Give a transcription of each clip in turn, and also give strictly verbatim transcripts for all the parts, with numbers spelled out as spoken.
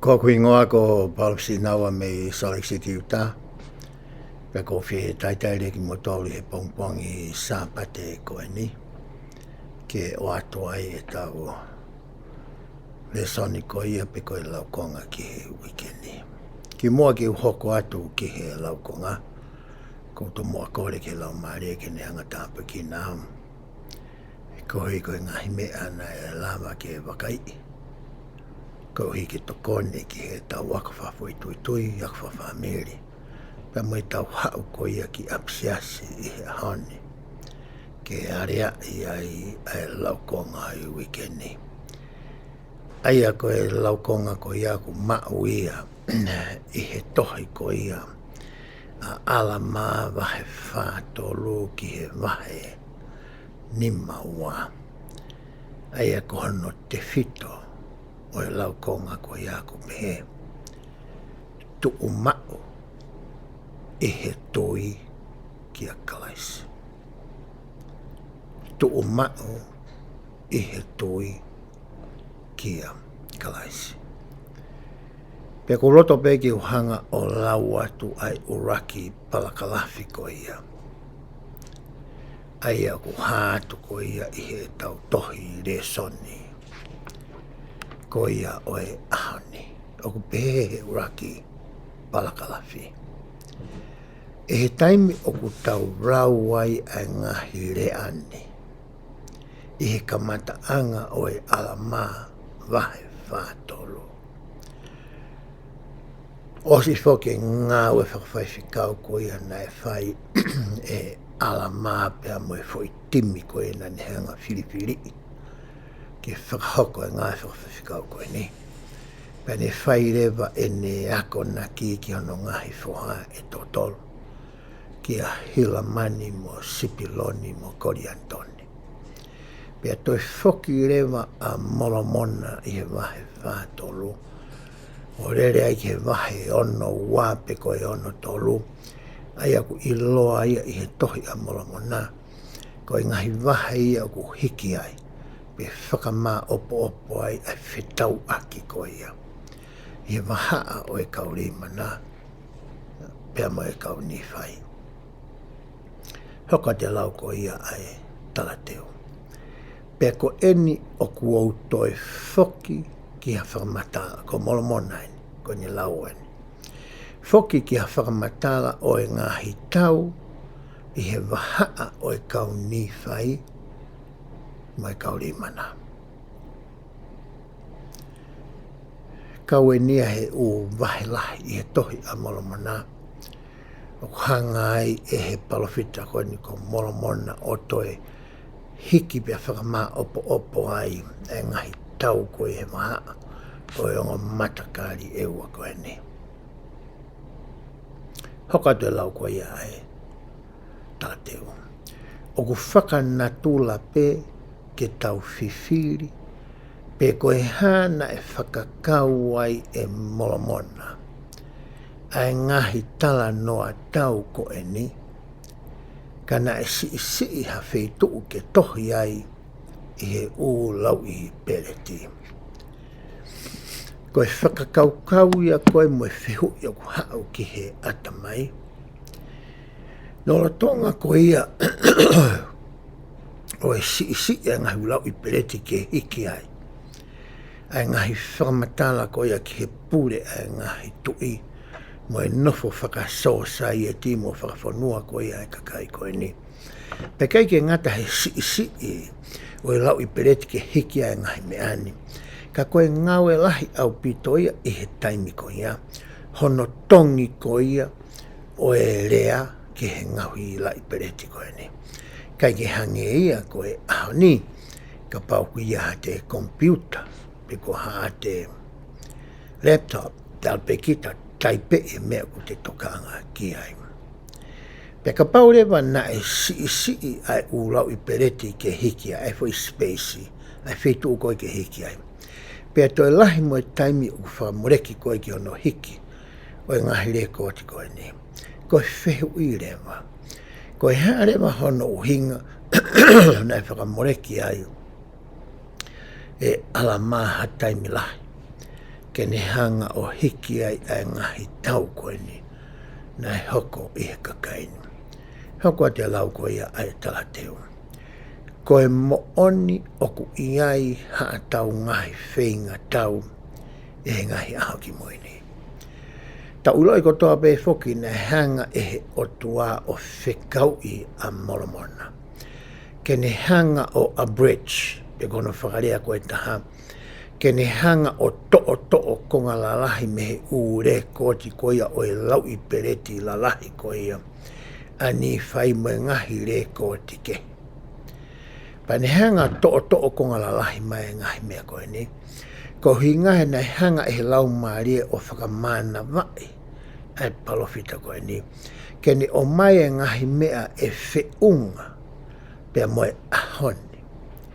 Ko hoku hingoa ko Paula Sinaua mei Salt Lake City, Utah. Pea ʻoku ou fie talitali lelei kimoutolu he pongipongi Sāpate ko eni ke ʻoatu ai ʻetau lēsoni ko ia pe ko e laukonga ki he uike ni. Kimuʻa ke u hoko atu ki he laukonga, ʻoku ou tomuʻa kole ki he Laumālie ke ne hanga ʻo tāpuekina au koeʻuhi ko e ngaahi meʻa naʻe lava ke vakaiʻi, koeʻuhi ke tokoni ki heʻetau ako fakafoʻituitui, ako fakafāmili, pea mo ʻetau haʻu ko ia ki ʻapisiasi ʻi he ʻaho ni ke aleaʻi ai ʻa e laukonga ʻi he uike ni. ʻA ia ko e laukonga ko ia ʻoku maʻu ia ʻi he tohi ko ia ʻa ʻAlamā vahe fā tolu ki he vahe nima ua. ʻA ia ko hono tefito ʻo e laukonga ko ia ʻoku pehē: Tuʻu maʻu ʻi he tui kia Kalaisi. Tuʻu maʻu ʻi he tui kia Kalaisi. Pea ʻoku ou loto pē ke u hanga ʻo lau atu ʻa e ʻuluaki palakalafi ko ia, ʻa ia ʻoku hā atu ko ia ʻi heʻetau tohi lēsoni ko ia ʻo e ʻaho ni. ʻOku pehē he ʻuluaki palakalafi: ʻI he taimi ʻoku tau lau ai ʻa e ngaahi lea ni ʻi he kamataʻanga ʻo e ʻAlamā vahe fā tolu, ʻosi foki e ngāue fakafaifekau ko ia naʻe fai ʻe ʻAlamā pea mo e foʻi timi ko ia naʻa ne hanga ʻo filifiliʻi ke fakahoko e ngāue fakafaifekau ko eni. Pea ne fai leva ʻene akonaki ki hono ngaahi foha ʻe toko tolu, kia Hilamani mo Sipiloni mo Kolianitoni. Pea toe foki leva ʻa Molomona ʻi he vahe fā tolu ʻo lele ai ki he vahe ono ua pe ko e ono tolu, ʻa ia ʻoku ʻiloa ia ʻi he tohi ʻa Molomona ko e ngaahi vahe ia ʻoku hiki ai pe fakamāʻopoʻopo ai ʻa e fetauʻaki ko ia ʻi he vahaʻa ʻo e kau Leimana pea mo e kau Nīfai. Hoko atu e lau ko ia ʻa e talateu: Pea ko eni ʻoku ou toe foki ki ha fakamatala. Ko Molomona eni, ko ʻene lau eni. Foki ki ha fakamatala ʻo e ngaahi tau ʻi he vahaʻa ʻo e kau Nīfai mo e kau Leimana. Kau eni ia he ʻū vahe lahi ʻi he tohi ʻa Molomona ʻoku hanga ai ʻe he palōfita ko eni ko Molomona ʻo toe hiki pea fakamāʻopoʻopo ai e ngaahi tau ko ia he vahaʻa ʻo e ongo matakali ʻe ua ko eni. Hoko atu e lau ko ia ʻa e talateu: ʻOku fakanatula pē ke tau fifili pe ko e hā naʻe fakakau ai ʻe Molomona ʻa e ngaahi talanoa tau ko eni, ka naʻe siʻisiʻi ha feituʻu ke tohi ai ʻi he ʻū lauʻi peleti. Ko e fakakaukau ia ko ē mo e fehuʻi ʻoku haʻu ki he ʻatamai, lolotonga ko ia ʻo e siʻisiʻi ʻa e ngaahi ʻū lauʻi peleti ke hiki ai ʻa e ngaahi fakamatala ko ia ki he pule ʻa e ngaahi tuʻi mo e nofo fakasōsaieti mo fakafonua ko ia ʻa e kakai ko eni. Pea ʻikai ke ngata he siʻisiʻi ʻo e lauʻi peleti ke hiki ai e ngaahi meʻa ni, ka ko e ngāue lahi ʻaupito ia ʻi he taimi ko ia hono tongi ko ia ʻo e lea ki he ngaahi lauʻi peleti ko eni. ʻIkai ke hangē ia ko e ʻaho ni, kapau ʻoku ʻi ai haʻate komipiuta pe ko haʻate laptop, talpekita, taipeʻi e meʻa ʻoku te tokanga ki ai. Pea kapau leva naʻe siʻisiʻi ʻa e ʻū lauʻi peleti ke hiki ai e foʻi space, ʻa e feituʻu ko ē ke hiki ai, pea toe lahi mo e taimi ʻoku fakamoleki ko ē ki hono hiki ʻo e ngaahi lēkooti ko eni, ko e fehuʻi leva, ko e hā leva hono ʻuhinga naʻe fakamoleki ai ʻe ʻAlamā ha taimi lahi ke ne hanga ʻo hiki ai ʻa e ngaahi tau ko eni naʻe hoko ʻi he kakai ni. Hoko atu e lau ko ia ʻa e talateu. Ko e moʻoni ʻoku ʻi ai haʻatau ngaahi feingatau ʻi he ngaahi ʻaho kimui ni. Tau ʻiloʻi kotoa pē foki naʻe hanga ʻe he ʻOtua ʻo fekauʻi ʻa Molomona ke ne hanga ʻo abridge, pe ko hono fakalea ko e taha, ke ne hanga ʻo toʻotoʻo konga lalahi mei he ʻū lēkooti ko ia ʻo e lauʻi peleti lalahi ko ia ʻa Nīfai mo e ngaahi lēkooti kehe. Pea ne hanga ʻo toʻotoʻo konga lalahi mai e ngaahi meʻa ko eni, ko e ʻuhinga he naʻe hanga ʻe he Laumālie ʻo fakamānavaʻi ʻa e palōfita ko eni ke ne ʻomai e ngaahi meʻa ʻe feʻunga pea mo e ʻaho ni,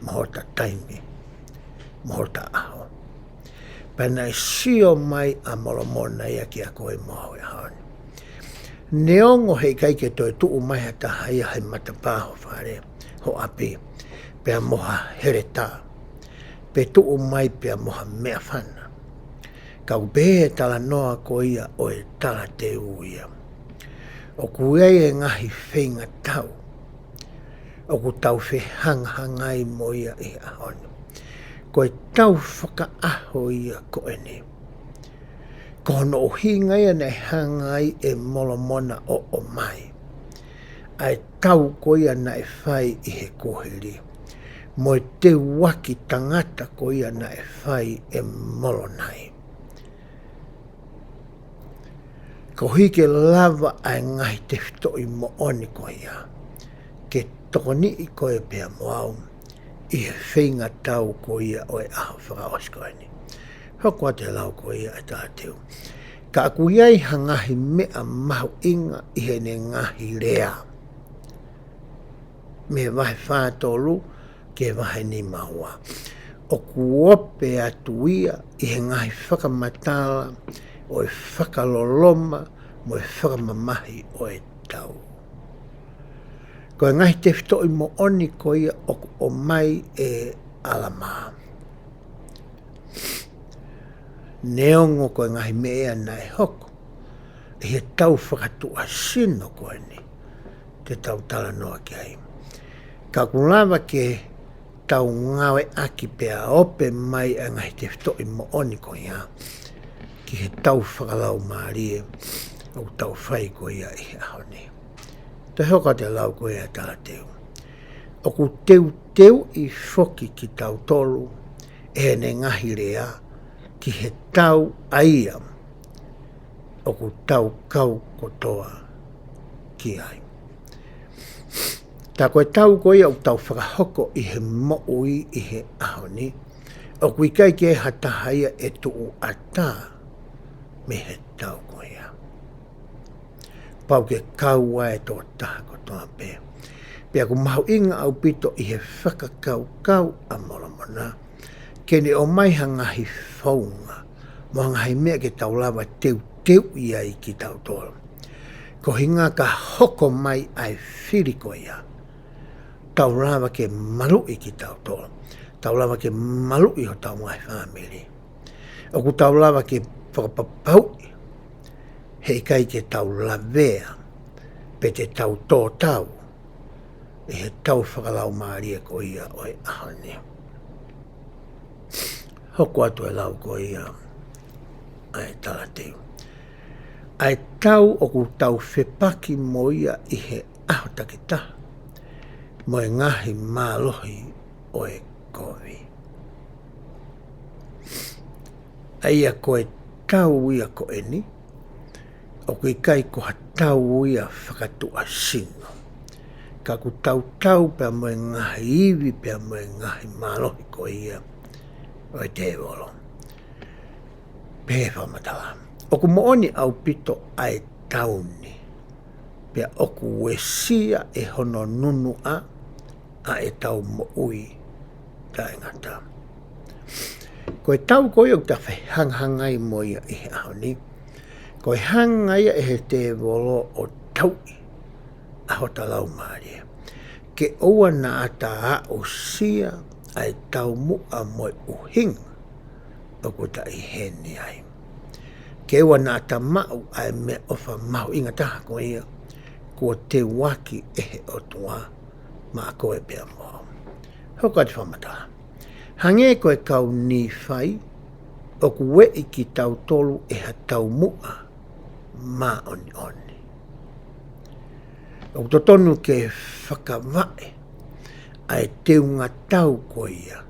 mo hota taimi, mo hota ʻaho. Pea naʻe sio mai ʻa Molomona ia kiate koe mo au he ʻaho ni. Neongo he ʻikai ke toe tuʻu mai ha taha ia he matapā ho fale, ho ʻapi, pea mo ha heletā, pe tuʻu mai pea mo ha meʻafana, ka ʻoku pehē he talanoa ko ia ʻo e talateu ia, ʻoku ʻi ai e ngaahi feingatau ʻoku tau fehangahangai mo ia ʻi he ʻaho ni. Ko e tau fakaʻaho ia ko eni. Ko hono ʻuhinga ia naʻe hanga ai ʻe Molomona ʻo ʻomai ʻa e tau ko ia naʻe fai ʻi he kuohili, mo e teuaki tangata ko ia naʻe fai ʻe Molonai, koeʻuhi ke lava ʻa e ngaahi tefitoʻi moʻoni ko ia ke tokoniʻi koe pea mo au ʻi he feingatau ko ia ʻo e ʻaho fakaʻosi ko eni. Hoko atu e lau ko ia ʻa e talateu. Ka ʻoku ʻi ai ha ngaahi meʻa mahuʻinga ʻi heʻene ngaahi lea mei he vahe fā tolu ki he vahe nima ua, ʻoku ope atu ia ʻi he ngaahi fakamatala ʻo e fakaloloma mo e fakamamahi ʻo e tau. Ko e ngaahi tefitoʻi moʻoni ko ia ʻoku ʻomai ʻe ʻAlamā, neongo ko e ngaahi meʻa ia naʻe hoko ʻi he tau fakatuʻasino ko eni te tau talanoa ki ai, ka ʻoku lava ke tau ngāueʻaki pea ope mai ʻa e ngaahi tefitoʻi moʻoni ko ia ki he tau fakalaumālie ʻoku tau fai ko ia ʻi he ʻaho ni. Toe hoko atu e lau ko ia ʻa e talateu. ʻOku teuteuʻi foki kitautolu ʻe heʻene ngaahi lea ki he tau ʻa ia ʻoku tau kau kotoa ki ai. Tā ko e tau ko ia ʻoku tau fakahoko ʻi he moʻui ʻi he ʻaho ni, ʻoku ʻikai ke ʻi ai ha taha ia ʻe tuʻu ʻatā mei he tau ko ia. Pau ke kau ai e tokotaha kotoa pē. Pea ʻoku mahuʻinga ʻaupito ʻi he fakakaukau ʻa Molomona ke ne ʻomai ha ngaahi founga mo ha ngaahi meʻa ke tau lava teuteuʻi ai kitautolu. Ko e ʻuhinga ka hoko mai ʻa e fili ko ia, tau lava ke maluʻi kitautolu, tau lava ke maluʻi hotau ngaahi fāmili. ʻOku tau lava ke fakapapauʻi he ʻikai ke tau lavea pe te tau tō tau ʻi he tau fakalaumālie ko ia ʻo e ʻaho ni. Hoko atu e lau ko ia ʻa e talateu. ʻA e tau ʻoku tau fepaki mo ia ʻi he ʻaho takitaha mo e ngaahi mālohi ʻo e kovi. ʻA ia ko e tau ia ko eni, ʻoku ʻikai ko ha tau ia fakatuʻasino. Ka ʻoku tau tau pea mo e ngaahi ivi pea mo e ngaahi mālohi ko ia ʻo e tēvolo. Pehē fakamatala. ʻOku moʻoni ʻaupito ʻa e tau ni. Pea ʻoku uesia ʻe hono nunuʻa ʻa e tau moʻui taʻengata. Ko e tau ko ia ʻoku ta fehangahangai mo ia ʻi he ʻaho ni, ko e hanga ia ʻe he tēvolo ʻo tauʻi ʻa hota laumālie ke ʻoua naʻa ta aʻusia ʻa e taumuʻa mo e ʻuhinga ʻoku ta ʻi heni ai. Ke ʻoua naʻa ta maʻu ʻa e meʻaʻofa mahuʻinga taha ko ia, kuo teuaki ʻe he ʻOtua maʻa koe pea mo au. Hoko atu e fakamatala. Hangē ko e kau Nīfai, ʻoku ueʻi kitautolu ʻe ha taumuʻa māʻoniʻoni. ʻOku totonu ke fakavaʻe ʻa e teunga tau ko ia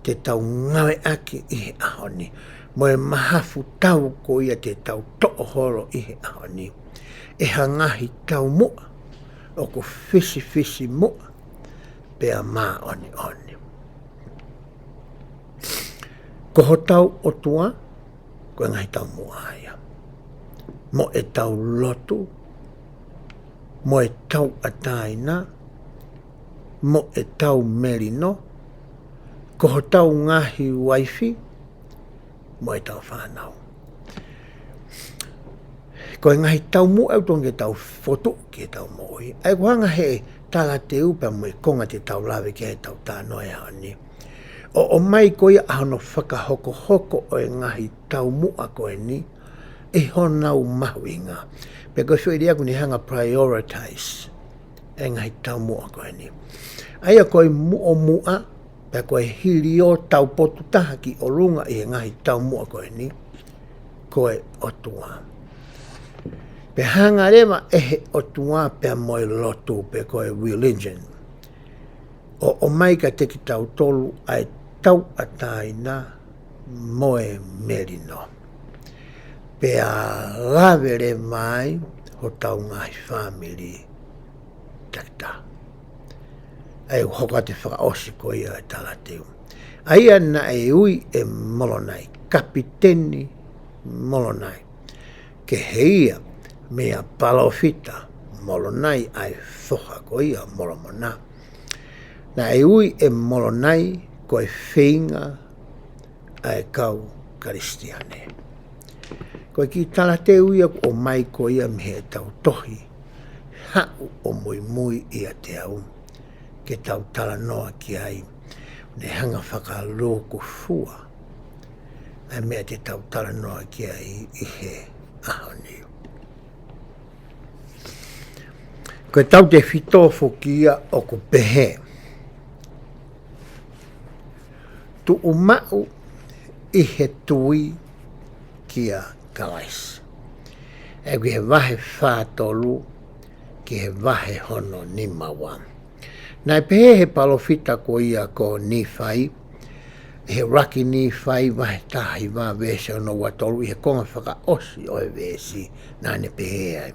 te tau ngāueʻaki ʻi he ʻaho ni, mo e mahafu tau ko ia te tau toʻo holo ʻi he ʻaho ni, ʻe ha ngaahi taumuʻa ʻoku fisifisimuʻa pea māʻoniʻoni. Ko hotau ʻOtua, ko e ngaahi taumuʻa ia. Mo ʻetau lotu, mo e tauʻatāina, mo ʻetau melino, ko hotau ngaahi uaifi, mo ʻetau fānau. Ko e ngaahi taumuʻa ʻoku totonu ke tau fokotuʻu ki heʻetau moʻui. ʻA ia ʻoku hanga ʻe he talateu pea mo e konga te tau lave ki ai heʻetau talanoa he ʻaho ni, ʻo ʻomai ko ia ʻa hono fakahokohoko ʻo e ngaahi taumuʻa ko eni ʻi honau mahuʻinga. Pea ko e foʻi lea ʻoku ne hanga prioritize e ngaahi taumuʻa ko eni. ʻA ia ko e muʻomuʻa, pea ko e hiliō taupotu taha ki ʻolunga ʻi he ngaahi taumuʻa ko eni, ko e ʻOtua. Pea hanga leva ʻe he ʻOtua pea mo e lotu pe ko e religion ʻo ʻomai kiate kitautolu ʻa e tauʻatāina mo e melino. Pea lave leva ai hotau ngaahi fāmili takitaha. ʻA ia ʻoku hoko atu e fakaʻosi ko ia e talateu. ʻA ia naʻe ui ʻe Molonai, Kapiteni Molonai, kehe ia meia Palōfita Molonai, ʻa e foha ko ia ʻo Molomona. Naʻe ui ʻe Molonai ko e feinga ʻa e kau Kalisitiane. Ko e kiʻi talateu ia ʻoku ʻomai ko ia mei heʻetau tohi Haʻu ʻo Muimui ʻIate Au, ke tau talanoa ki ai, ne hanga fakalūkufua ʻa e meʻa te tau talanoa ki ai ʻi he ʻaho ni. Ko e tautefito foki ia ʻoku pehē, Tuʻumaʻu ʻi he Tui kia Kalaisi. ʻA ia ʻoku ʻi he vahe fā tolu ki he vahe hono nima ua. Naʻe pehē ʻe he palōfita ko ia ko Nīfai, ʻi he ʻuluaki Nīfai vahe taha hiva veesi hono ua tolu, ʻi he konga fakaʻosi ʻo e veesi, naʻa ne pehē ai,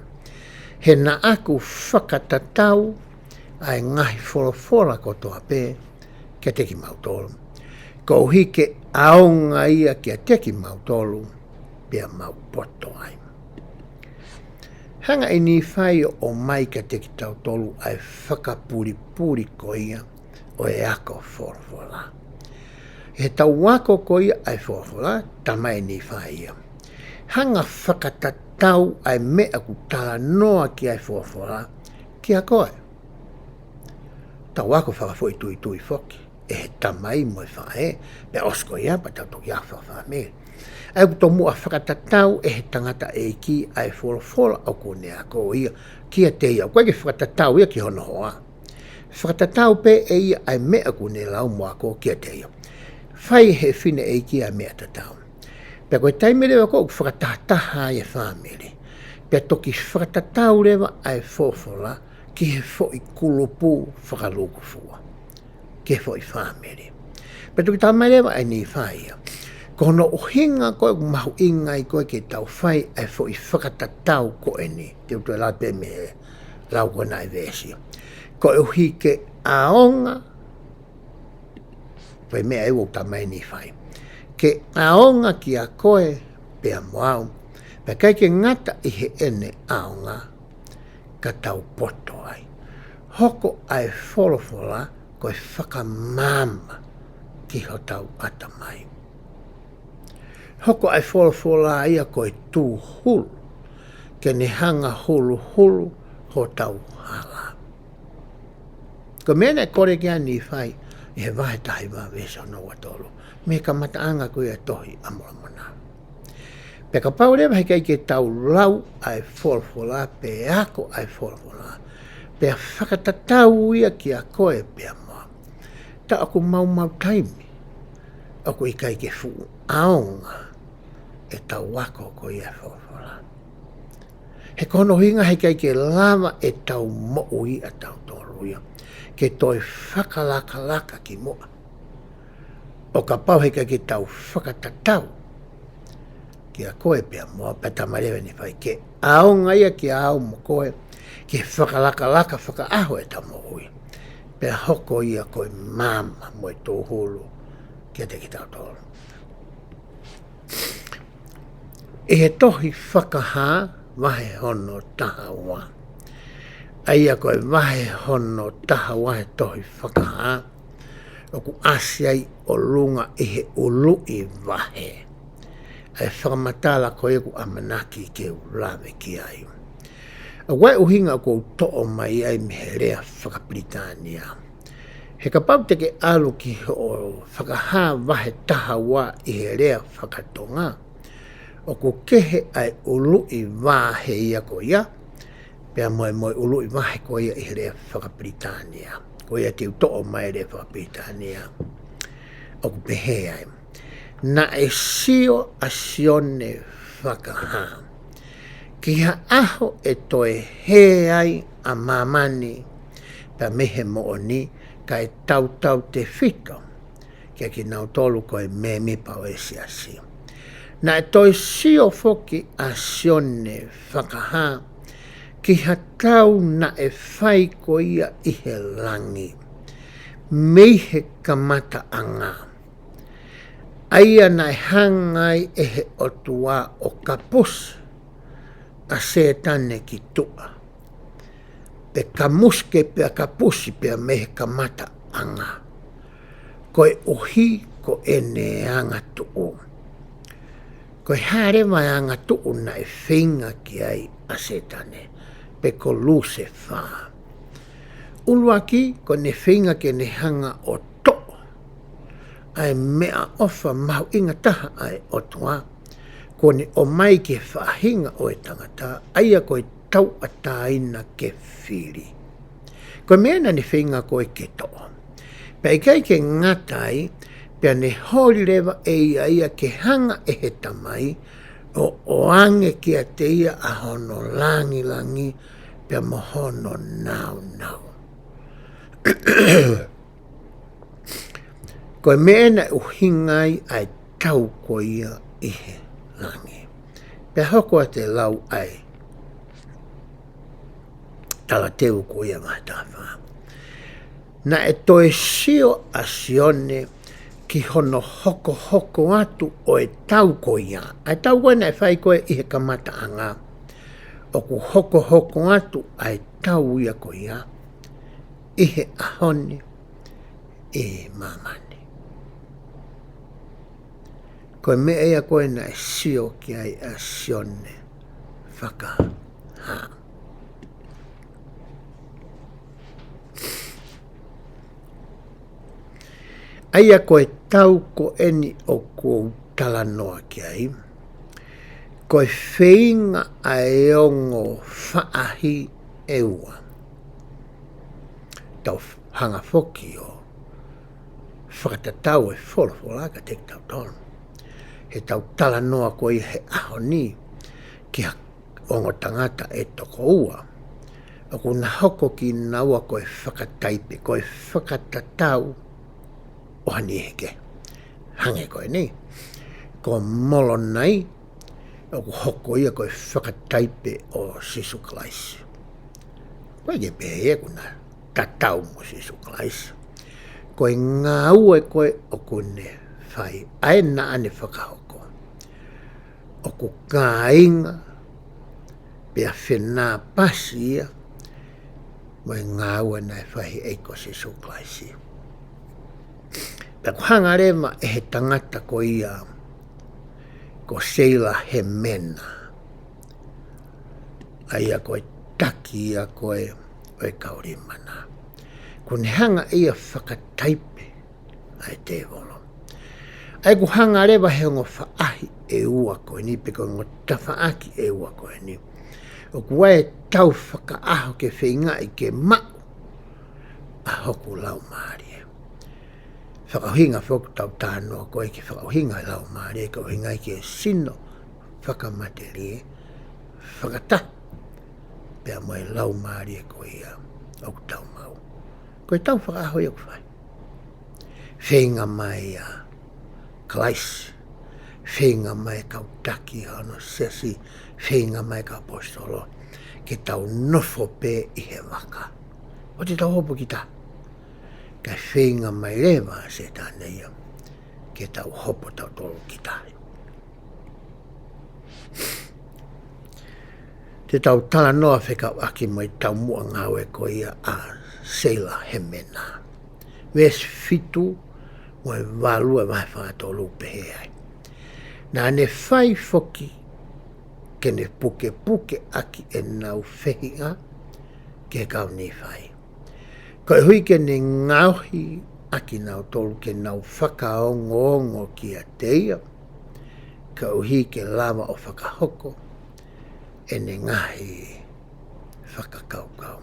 He naʻa ku fakatatau ʻa e ngaahi folofola kotoa pē kiate kimautolu, koeʻuhi ke ʻaonga ia kiate kimautolu, pea mau poto ai. Hanga ʻe Nīfai ʻo ʻomai kiate kitautolu ʻa e fakapulipuli ko ia ʻo e ako folofola. ʻI heʻetau ako ko ia ʻa e folofola, talamai ʻe Nīfai ia, hanga fakatatau ʻa e meʻa ʻoku talanoa ki ai e folofola kia koe. Tau ako fakafoʻituitui foki ʻe he tamai mo e faʻē, pea ʻosi ko ia pea tau toki ako fakafāmili. ʻA ia ʻoku tomuʻa fakatatau ʻe he tangataʻeiki ʻa e folofola ʻoku ne ako ia kiate ia. ʻOku ʻikai ke fakatatau ia ki hono hoa. Fakatatau pē ʻe ia ʻa e meʻa ʻoku ne lau mo ako kiate ia. Fai ʻe he fineʻeiki ʻa e meʻa tatau. Pea ko e taimi leva ko ē ʻoku fakatahataha ai e fāmili, pea toki fakatatau leva ʻa e folofola ki he foʻi kulupu fakalūkufua, ki he foʻi fāmili. Pea toki talamai leva ʻe Nīfai ia, ko hono ʻuhinga ko ē ʻoku mahuʻinga ai ko ē ke tau fai ʻa e foʻi fakatatau ko eni, te u toe lau pē mei he lau ko ena ʻa e veesi. Koeʻuhi ke ʻaonga, pea meʻa ʻoku talamai ʻe Nīfai, ke ʻaonga kia koe pea mo au, pea ʻikai ke ngata ʻi heʻene ʻaonga, ka tau poto ai. Hoko ʻa e folofola ko e fakamaama ki hotau ʻatamai. Hoko ʻa e folofola ia ko e tūhulu, ke ne hanga huluhulu hotau hala. Ko e meʻa naʻe kole ki ai ʻa Nīfai ʻi he vahe taha hiva veesi hono ua tolu. mei he kamataʻanga ko ia ʻo e Tohi ʻa Molomona. Pea kapau leva he ʻikai ke tau lau ʻa e folofola, pe ako ʻa e folofola, pea fakatatau ia kia koe pea mo au, ta ʻoku maumau taimi ʻoku ʻikai ke fuʻu ʻaonga ʻetau ako ko ia ʻo e folofola. He ko hono ʻuhinga he ʻikai ke lava ʻetau moʻui ʻatautolu ia ke toe fakalakalaka ki muʻa, ʻo kapau he ʻikai ke tau fakatatau kia koe pea mo au, pea talamai leva ʻe he faikehe, ʻaonga ia kia au mo koe ke fakalakalaka fakaʻaho ʻeta moʻui, pea hoko ia ko e maama mo e tūhulu kiate kitautolu. ʻI he tohi Fakahā, vahe hono taha ua. ʻA ia ko e vahe hono taha ua he tohi Fakahā, ʻoku ʻasi ai ʻolunga ʻi he ʻuluʻi vahe ʻa e fakamatala ko ia ʻoku ʻamanaki ke u lave ki ai. ʻA ia ko e ʻuhinga ʻoku ou toʻo mai ai mei he lea fakapilitānia. He kapau te ke ʻalu ki hoʻo Fakahā vahe taha ua ʻi he lea fakatonga, ʻoku kehe ʻa e ʻuluʻi vahe ia ko ia, pea mo e, mo e ʻuluʻi vahe ko ia ʻi he lea fakapilitānia. Ko ia te u toʻo mai e lea fakapilitānia. ʻOku pehē ai: Naʻe sio ʻa Sione Fakahā ki ha ʻaho ʻe toe hē ai ʻa māmani pea mei he moʻoni, kae tautautefito kiate kinautolu ko e mēmipa ʻo e siasi. Naʻe toe sio foki ʻa Sione Fakahā ki ha tau naʻe fai ko ia ʻi he langi mei he kamataʻanga, ʻa ia naʻe hanga ai ʻe he ʻOtua ʻo kapusi ʻa Sētane ki tuʻa, pe kamuske pea kapusi pea mei he kamataʻanga, koeʻuhi ko ʻene angatuʻu. Ko e hā leva e angatuʻu naʻe feinga ki ai ʻa Sētane, pe ko Lusefā? ʻUluaki, ko ʻene feinga ke ne hanga ʻo toʻo ʻa e meʻaʻofa mahuʻinga taha ʻa e ʻOtua kuo ne ʻomai ki he faʻahinga ʻo e tangata, ʻa ia ko e tauʻatāina ke fili. Ko e meʻa ia naʻa ne feinga ko ē ke toʻo. Pea ʻikai ke ngata ai, pea ne holi leva ʻe ia ia ke hanga ʻe he Tamai ʻo ʻoange kiate ia ʻa hono langilangi pea mo hono nāunau. Ko e meʻa ia naʻe ʻuhinga ai ʻa e tau ko ia ʻi he langi. Pea hoko atu e lau ʻa e talateu ko ia vahe taha fā: Naʻe toe sio ʻa Sione ki hono hokohoko atu ʻo e tau ko ia. ʻA e tau ko ia naʻe fai ko ē ʻi he kamataʻanga, ʻoku hokohoko atu ʻa e tau ia ko ia ʻi he ʻaho ni ʻi māmani. Ko e meʻa ia ko ē naʻe sio ki ai ʻa Sione Fakahā. ʻA ia ko e tau ko eni ʻoku ou talanoa ki ai, ko e feinga ʻa e ongo faʻahi ʻe ua. Tau hanga foki ʻo fakatatau e folofola kiate kitautolu. He tau talanoa ko ia he ʻaho ni ki ha ongo tangata ʻe toko ua ʻoku na hoko kinaua ko e fakataipe, ko e fakatatau ʻo ha niʻihi kehe. Hangē ko eni, ko Molonai, ʻoku hoko ia ko e fakataipe ʻo Sīsū Kalaisi. ʻOku ʻikai ke pehē ia ʻoku na tatau mo Sīsū Kalaisi. Ko e ngāue ko ē ʻoku ne fai, ʻa ē naʻa ne fakahoko, ʻoku kāinga pea fenāpasi ia mo e ngāue naʻe fai ʻe he ʻEiki ko Sīsū Kalaisi. Pea ʻoku hanga leva ʻe he tangata ko ia ko Seila Hemena, ʻa ia ko e taki ia ko ē ʻo e kau Leimana, ʻoku ne hanga ia ʻo fakataipe ʻa e tēvolo. ʻA ia ʻoku hanga leva he ongo faʻahi ʻe ua ko eni, pe ko e ongo tafaʻaki ʻe ua ko eni, ʻoku ʻi ai e tau fakaʻaho ke feingaʻi ke maʻu ʻa hoku laumālie. Fakaʻuhinga foki ʻetau talanoa ko ē ki he fakaʻuhinga e laumālie, ko e ʻuhinga ia ki he sino fakamatelie, fakataha pea mo e laumālie ko ia ʻoku tau maʻu. Ko e tau fakaʻaho ia ʻoku fai. Feinga mai ʻa Kalaisi, feinga mai e kau taki ʻa hono siasi, feinga mai e kau ʻaposetolo, ke tau nofo pē ʻi he vaka. ʻOua te tau hopo ki tahi. Kae feinga mai leva ʻa Sētane ia ke tau hopo tautolu ki tahi. Te tau talanoa fekauʻaki mo e taumuʻa ngāue ko ia ʻa Seilahemena. Veesi fitu mo e valu e vahe fā tolu, pehē ai: Naʻa ne fai foki ke ne pukepuke ʻaki ʻenau fehiʻa ki he kau Nīfai, koeʻuhi ke ne ngaohi ʻa kinautolu ke nau fakaongoongo kiate ia, koeʻuhi ke lava ʻo fakahoko ʻene ngaahi fakakaukau.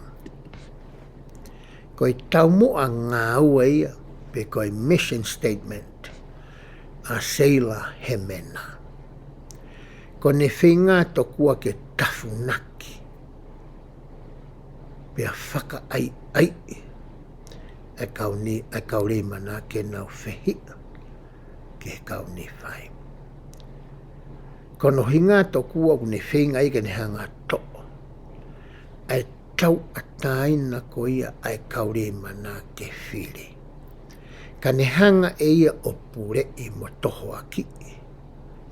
Ko e taumuʻa ngāue ia, pe ko e mission statement ʻa Seilahemena. Ko ʻene feinga tokua ke tafunaki pea fakaʻaiʻaiʻi e kau Nī-, e kau Leimana ke nau fehiʻa ki he kau Nīfai. Ko hono ʻuhinga tokua ʻoku ne feinga ai ke ne hanga ʻo toʻo ʻa e tauʻatāina ko ia ʻa e kau Leimana ke fili, ka ne hanga ʻe ia ʻo puleʻi mo tohoakiʻi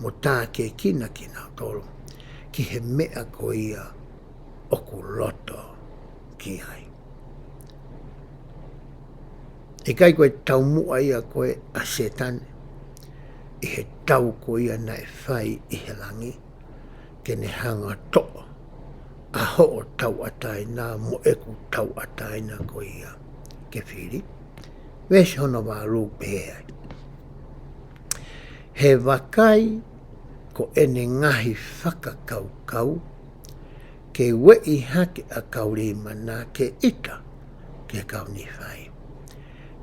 mo tākiekina kinautolu ki he meʻa ko ia ʻoku loto ki ai. ʻIkai ko e taumuʻa ia ko ē ʻa Sētane ʻi he tau ko ia naʻe fai ʻi he langi, ke ne hanga ʻo toʻo ʻa hoʻo tauʻatāina mo ʻeku tauʻatāina ko ia ke fili? Veesi hono valu, pehē ai: He vakai, ko ʻene ngaahi fakakaukau ke ueʻi hake ʻa e kau Leimana ke ʻita ki he kau Nīfai.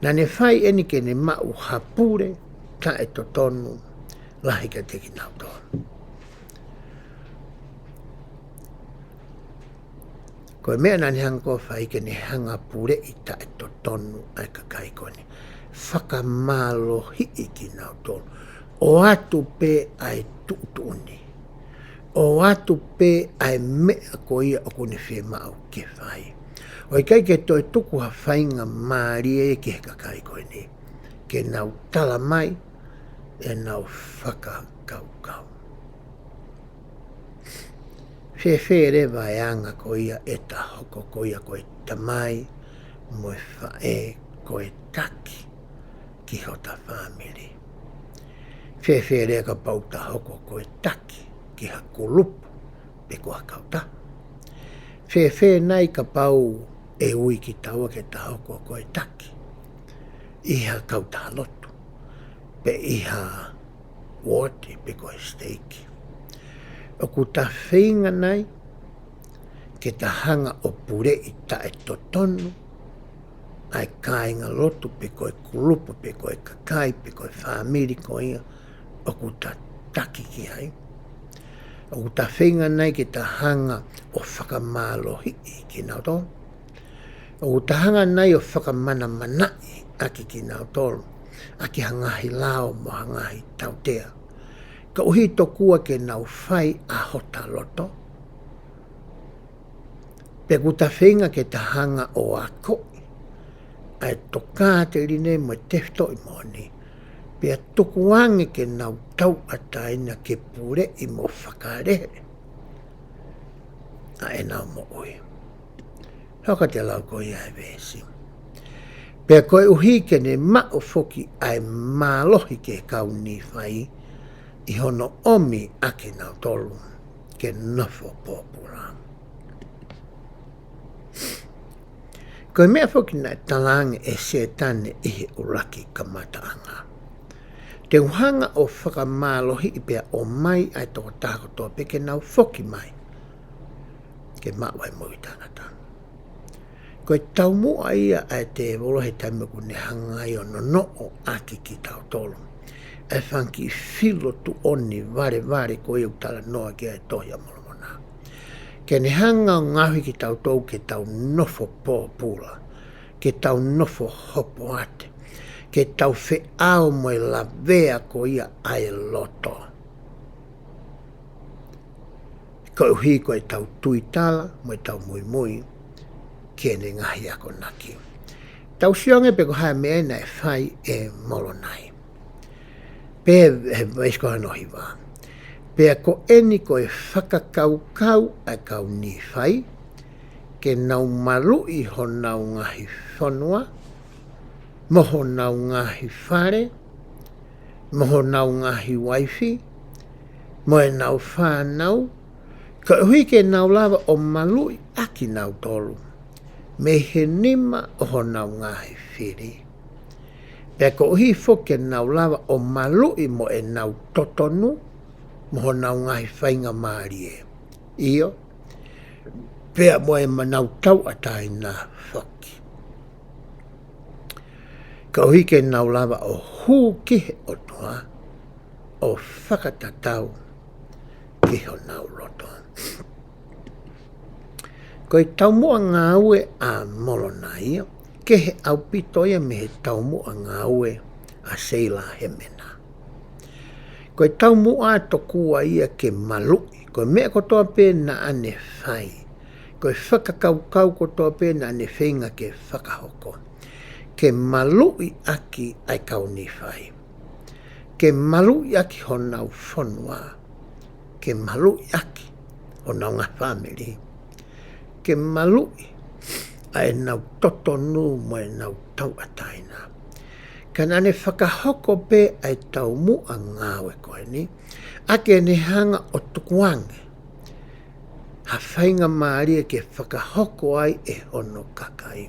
Naʻa ne fai eni ke ne maʻu ha pule taʻetotonu lahi kiate kinautolu. Ko e meʻa naʻa ne hanga ʻo fai ke ne hanga ʻo puleʻi taʻetotonu ʻa e kakai ko eni. Fakamālohiʻi kinautolu. ʻOatu pē ʻa e tuʻutuʻuni. ʻOatu pē ʻa e meʻa ko ia ʻoku ne fiemaʻu ke fai. ʻOku ʻikai ke toe tuku ha faingamālie ki he kakai ko eni ke nau tala mai ʻenau fakakaukau. Fēfē leva e anga ko ia ʻeta hoko ko ia ko e tamai mo e faʻē, ko e taki ki hota fāmili? Fēfē leva kapau ta hoko ko e taki ki ha kulupu pe ko ha kautaha? Fēfē nai kapau ʻe ui kitaua ke ta hoko ko e taki ʻi ha kautaha lotu, pe ʻi ha uooti, pe ko e siteiki? ʻOku ta feinga nai ke ta hanga ʻo puleʻi taʻetotonu ʻa e kāingalotu, pe ko e kulupu, pe ko e kakai, pe ko e fāmili ko ia ʻoku ta taki ki ai? ʻOku ta feinga nai ke ta hanga ʻo fakamālohiʻi kinautolu? ʻOku ta hanga nai ʻo fakamanamanaʻi ʻaki kinautolu ʻaki ha ngaahi lao mo ha ngaahi tautea, koeʻuhi tokua ke nau fai ʻa hota loto? Pe ʻoku ta feinga ke ta hanga ʻo akoʻi ʻa e tokāteline mo e tefitoʻi moʻoni, pea tukuange ke nau tauʻatāina ke puleʻi mo fakalehe ʻa ʻenau moʻui? Hoko atu e lau ko ia e veesi: Pea koeʻuhi ke ne maʻu foki ʻa e mālohi ki he kau Nīfai ʻi hono ʻomi ʻa kinautolu ke nofo pōpula. Ko e meʻa foki naʻe talaange ʻe Sētane ʻi he ʻuluaki kamataʻanga, Te u hanga ʻo fakamālohiʻi pea ʻomai ʻa e tokotaha kotoa pē ke nau foki mai ke maʻu ʻa e moʻui taʻengata. Ko e taumuʻa ia ʻa e tēvolo he taimi ʻoku ne hanga ai ʻo nonoʻo ʻaki kitautolu ʻa e fanga kiʻi filo tuʻoni valevale ko ia ʻoku talanoa ki ai ʻa e Tohi ʻa Molomona. Ke ne hanga ʻo ngaohi kitautolu ke tau nofo pōpula, ke tau nofo hopoate, ke tau feʻao mo e lavea ko ia ʻa e loto. Koeʻuhi ko ʻetau tuitala mo ʻetau muimui ki heʻene ngaahi akonaki. Tau sio ange pe ko e hā e meʻa naʻe fai ʻe Molonai. Pea he veesi ko hono hiva. Pea ko eni ko e fakakaukau ʻa e kau Nīfai, ke nau maluʻi honau ngaahi fonua, mo honau ngaahi fale, mo honau ngaahi uaifi, mo ʻenau fānau, koeʻuhi ke nau lava ʻo maluʻi ʻa kinautolu mei he nima ʻo honau ngaahi fili. Pea koeʻuhi foki ke nau lava ʻo maluʻi mo ʻenau totonu, mo honau ngaahi faingamālie. ʻIo, pea mo ʻenau tauʻatāina foki. Koeʻuhi ke nau lava ʻo hū ki he ʻOtua, ʻo fakatatau ki honau loto. Ko e taumuʻa ngāue ʻa Molonai ia, kehe ʻaupito ia mei he taumuʻa ngāue ʻa Seila Hemena. Ko e taumuʻa tokua ia ke maluʻi, ko e meʻa kotoa pē naʻa ne fai, ko e fakakaukau kotoa pē naʻa ne feinga ke fakahoko, ke maluʻi ʻaki ʻa e kau Nīfai, ke maluʻi ʻaki honau fonua, ke maluʻi ʻaki honau ngaahi fāmili, ke maluʻi ʻa ʻenau totonu mo ʻenau tauʻatāina. Ka naʻa ne fakahoko pē ʻa e taumuʻa ngāue ko eni, ʻaki ʻene hanga ʻo tukuange ha faingamālie ke fakahoko ai ʻe hono kakai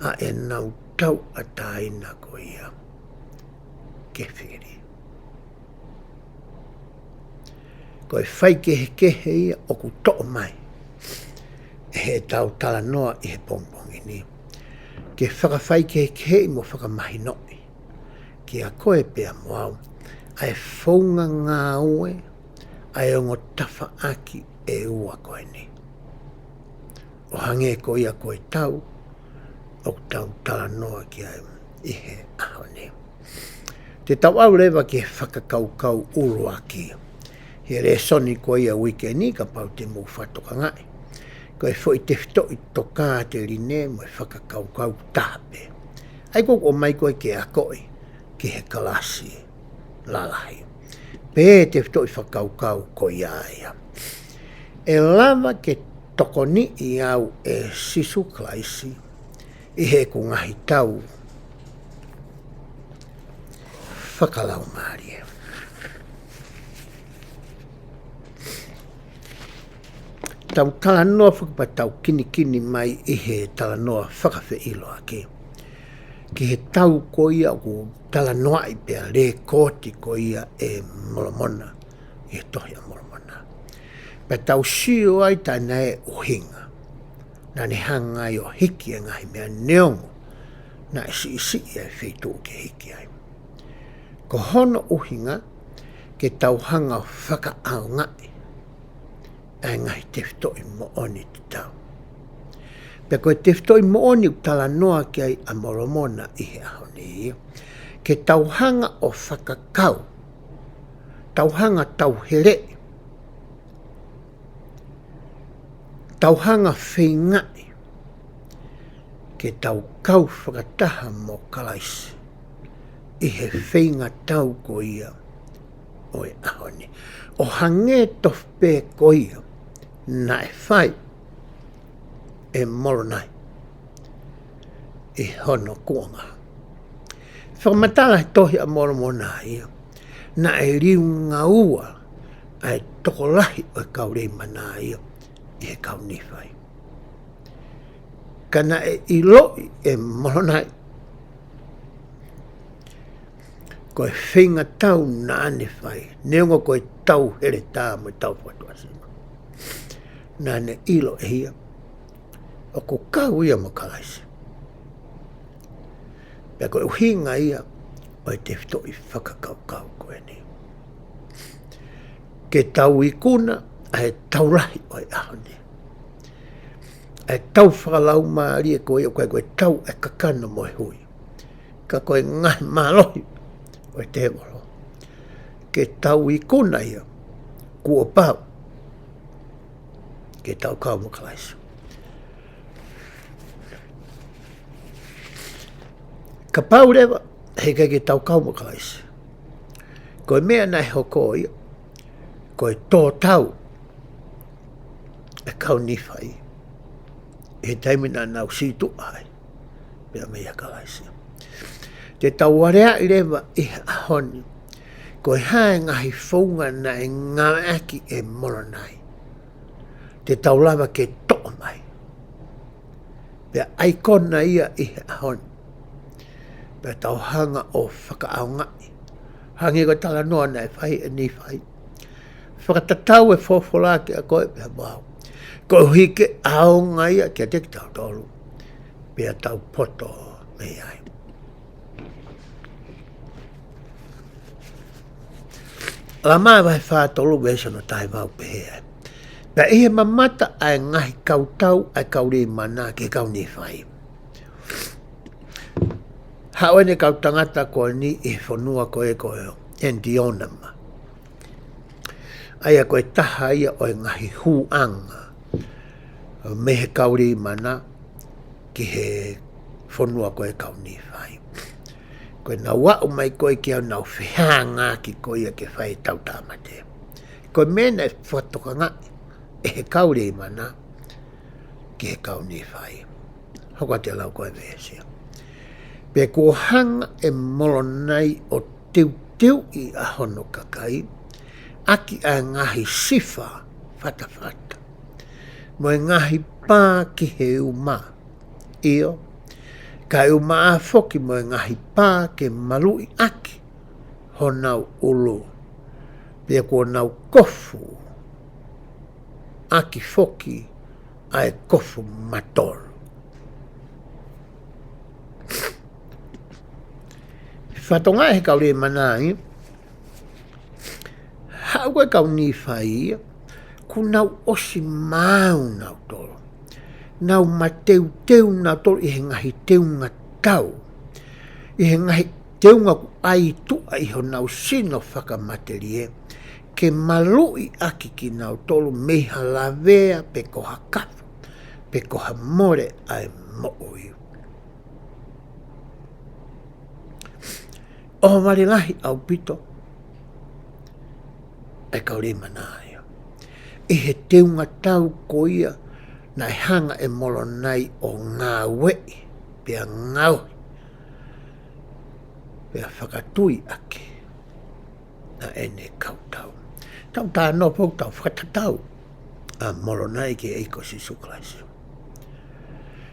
ʻa ʻenau tauʻatāina ko ia ke fili. Ko e faikehekehe ia ʻoku toʻo mai ʻe heʻetau talanoa ʻi he pongipongi ni, ke fakafaikehekeheʻi mo fakamahinoʻi kiate koe pea mo au ʻa e founga ngāue ʻa e ongo tafaʻaki ʻe ua ko eni, ʻo hangē ko ia ko e tau ʻoku tau talanoa ki ai ʻi he ʻaho ni. Te tau ʻalu leva ki he fakakaukau ʻuluaki he lēsoni ko ia uike ni, kapau te mou fakatokangaʻi. Ko e foʻi tefitoʻi tokāteline mo e fakakaukau taha pē ʻa ia ʻoku ʻomai ko ē ke akoʻi ki he kalasi lalahi. Pea tefitoʻi fakakaukau ko ia ia. ʻE lava ke tokoniʻi au ʻe Sīsū Kalaisi ʻi heʻeku ngaahi tau fakalaumālie. Tau talanoa fakapatau kinikini mai ʻi he talanoa fakafeʻiloaki ki he tau ko ia ʻoku talanoaʻi pea lēkooti ko ia ʻe Molomona ʻi he Tohi ʻa Molomona. Pea tau sio ai tā naʻe ʻuhinga naʻa ne hanga ai ʻo hiki ʻa e ngaahi meʻa neongo naʻe siʻisiʻi ʻa e feituʻu ke hiki ai. Ko hono ʻuhinga ke tau hanga ʻo fakaʻaongaʻi ʻa e ngaahi tefitoʻi moʻoni te tau. Pea ko e tefitoʻi moʻoni ʻoku talanoa ki ai ʻa Molomona ʻi he ʻaho ni, ke tau hanga ʻo fakakau, tau hanga tau heleʻi, tau hanga feingaʻi ke tau kau fakataha mo Kalaisi ʻi he feinga tau ko ia ʻo e ʻaho ni. ʻO hangē tofu pē ko ia naʻe fai ʻe Molonai ʻi hono kuonga. Fakamatala he Tohi ʻa Molomona ia, naʻe liunga ua ʻa e tokolahi ʻo e kau Leimana ia ʻi he kau Nīfai. Ka naʻe ʻiloʻi ʻe Molonai Ko e feinga tau naʻa ne fai, neongo ko e tau heletā mo e tau fakatuʻasino, naʻa ne ʻilo ʻe ia ʻoku kau ia mo Kalaisi. Pea ko e ʻuhinga ia ʻo e tefitoʻi fakakaukau ko eni, ke tau ikuna ʻa e tau lahi ʻo e ʻaho ni, ʻa e tau fakalaumālie ko ia, ʻoku ʻikai ko e tau ʻa e kakano mo e hui, ka ko e ngaahi mālohi ʻo e tēvolo, ke tau ikuna ia, kuo pau ke tau kau mo Kalaisi. Kapau leva heʻikai ke tau kau mo Kalaisi, ko e meʻa naʻe hoko ia, ko e tōtau e kau Nīfai ʻi he taimi naʻa nau sītuʻa ai pea meia Kalaisi. Te tau aleaʻi leva ʻi he ʻaho ni, ko e hā e ngaahi founga naʻe ngāueʻaki ʻe Molonai, te tau lava ke toʻo mai pea ʻaikona ia ʻi he ʻaho ni, pea tau hanga ʻo fakaʻaongaʻi, hangē ko e talanoa naʻe fai ʻe Nīfai. Fakatatau e folofola kiate koe pea mo au, koeʻuhi ke ʻaonga ia kiate kitautolu, pea tau poto mei ai. Lama vahe fā tolu veesi hono taha valu pehē ai: Pea ʻi he mamata ʻa e ngaahi kautau ʻa e kau Leimana ki he kau Nīfai. Haʻu ʻene kau tangata ko eni ʻi he fonua ko ē ko e ʻEnitiōnama, ʻa ia ko e taha ia ʻo e ngaahi hūʻanga mei he kau Leimana ki he fonua ko e kau Nīfai. Ko ʻenau aʻu mai ko ē ke nau fehangahangai ko ia ke fai e tau tāmate, ko e meʻa naʻe fakatokangaʻi ʻe he kau Leimana ki he kau Nīfai. Hoko atu e lau ko e veesi: Pea kuo hanga ʻe Molonai ʻo teuteuʻi ʻa hono kakai ʻaki ʻa e ngaahi sifa fatafata, mo e ngaahi pā ki he uma, ʻio, kae ʻumaʻā foki mo e ngaahi pā ke maluʻi ʻaki honau ʻulu, pea kuo nau kofu ʻaki foki ʻa e kofu matolu. Fatongia ʻa e kau Leimana ia, haʻu ko e kau Nīfai ia, kuo nau ʻosi maau nautolu, nau mateuteu nautolu ʻi he ngaahi teunga tau, ʻi he ngaahi teunga kuo ʻai tuʻa ʻi honau sino fakamatelie, ke maluʻi ʻaki kinautolu mei ha lavea pe ko ha kafa, pe ko ha mole ʻa e moʻui. ʻOhovale lahi ʻaupito ʻa e kau Leimana ia ʻi he teunga tau ko ia naʻe hanga ʻe Molonai ʻo ngāueʻi, pea ngaohi, pea fakatui ʻaki ʻa ʻene kautau. Tau tā nofo, tau fakatatau ʻa Molonai ki he ʻEiki ko Sīsū Kalaisi.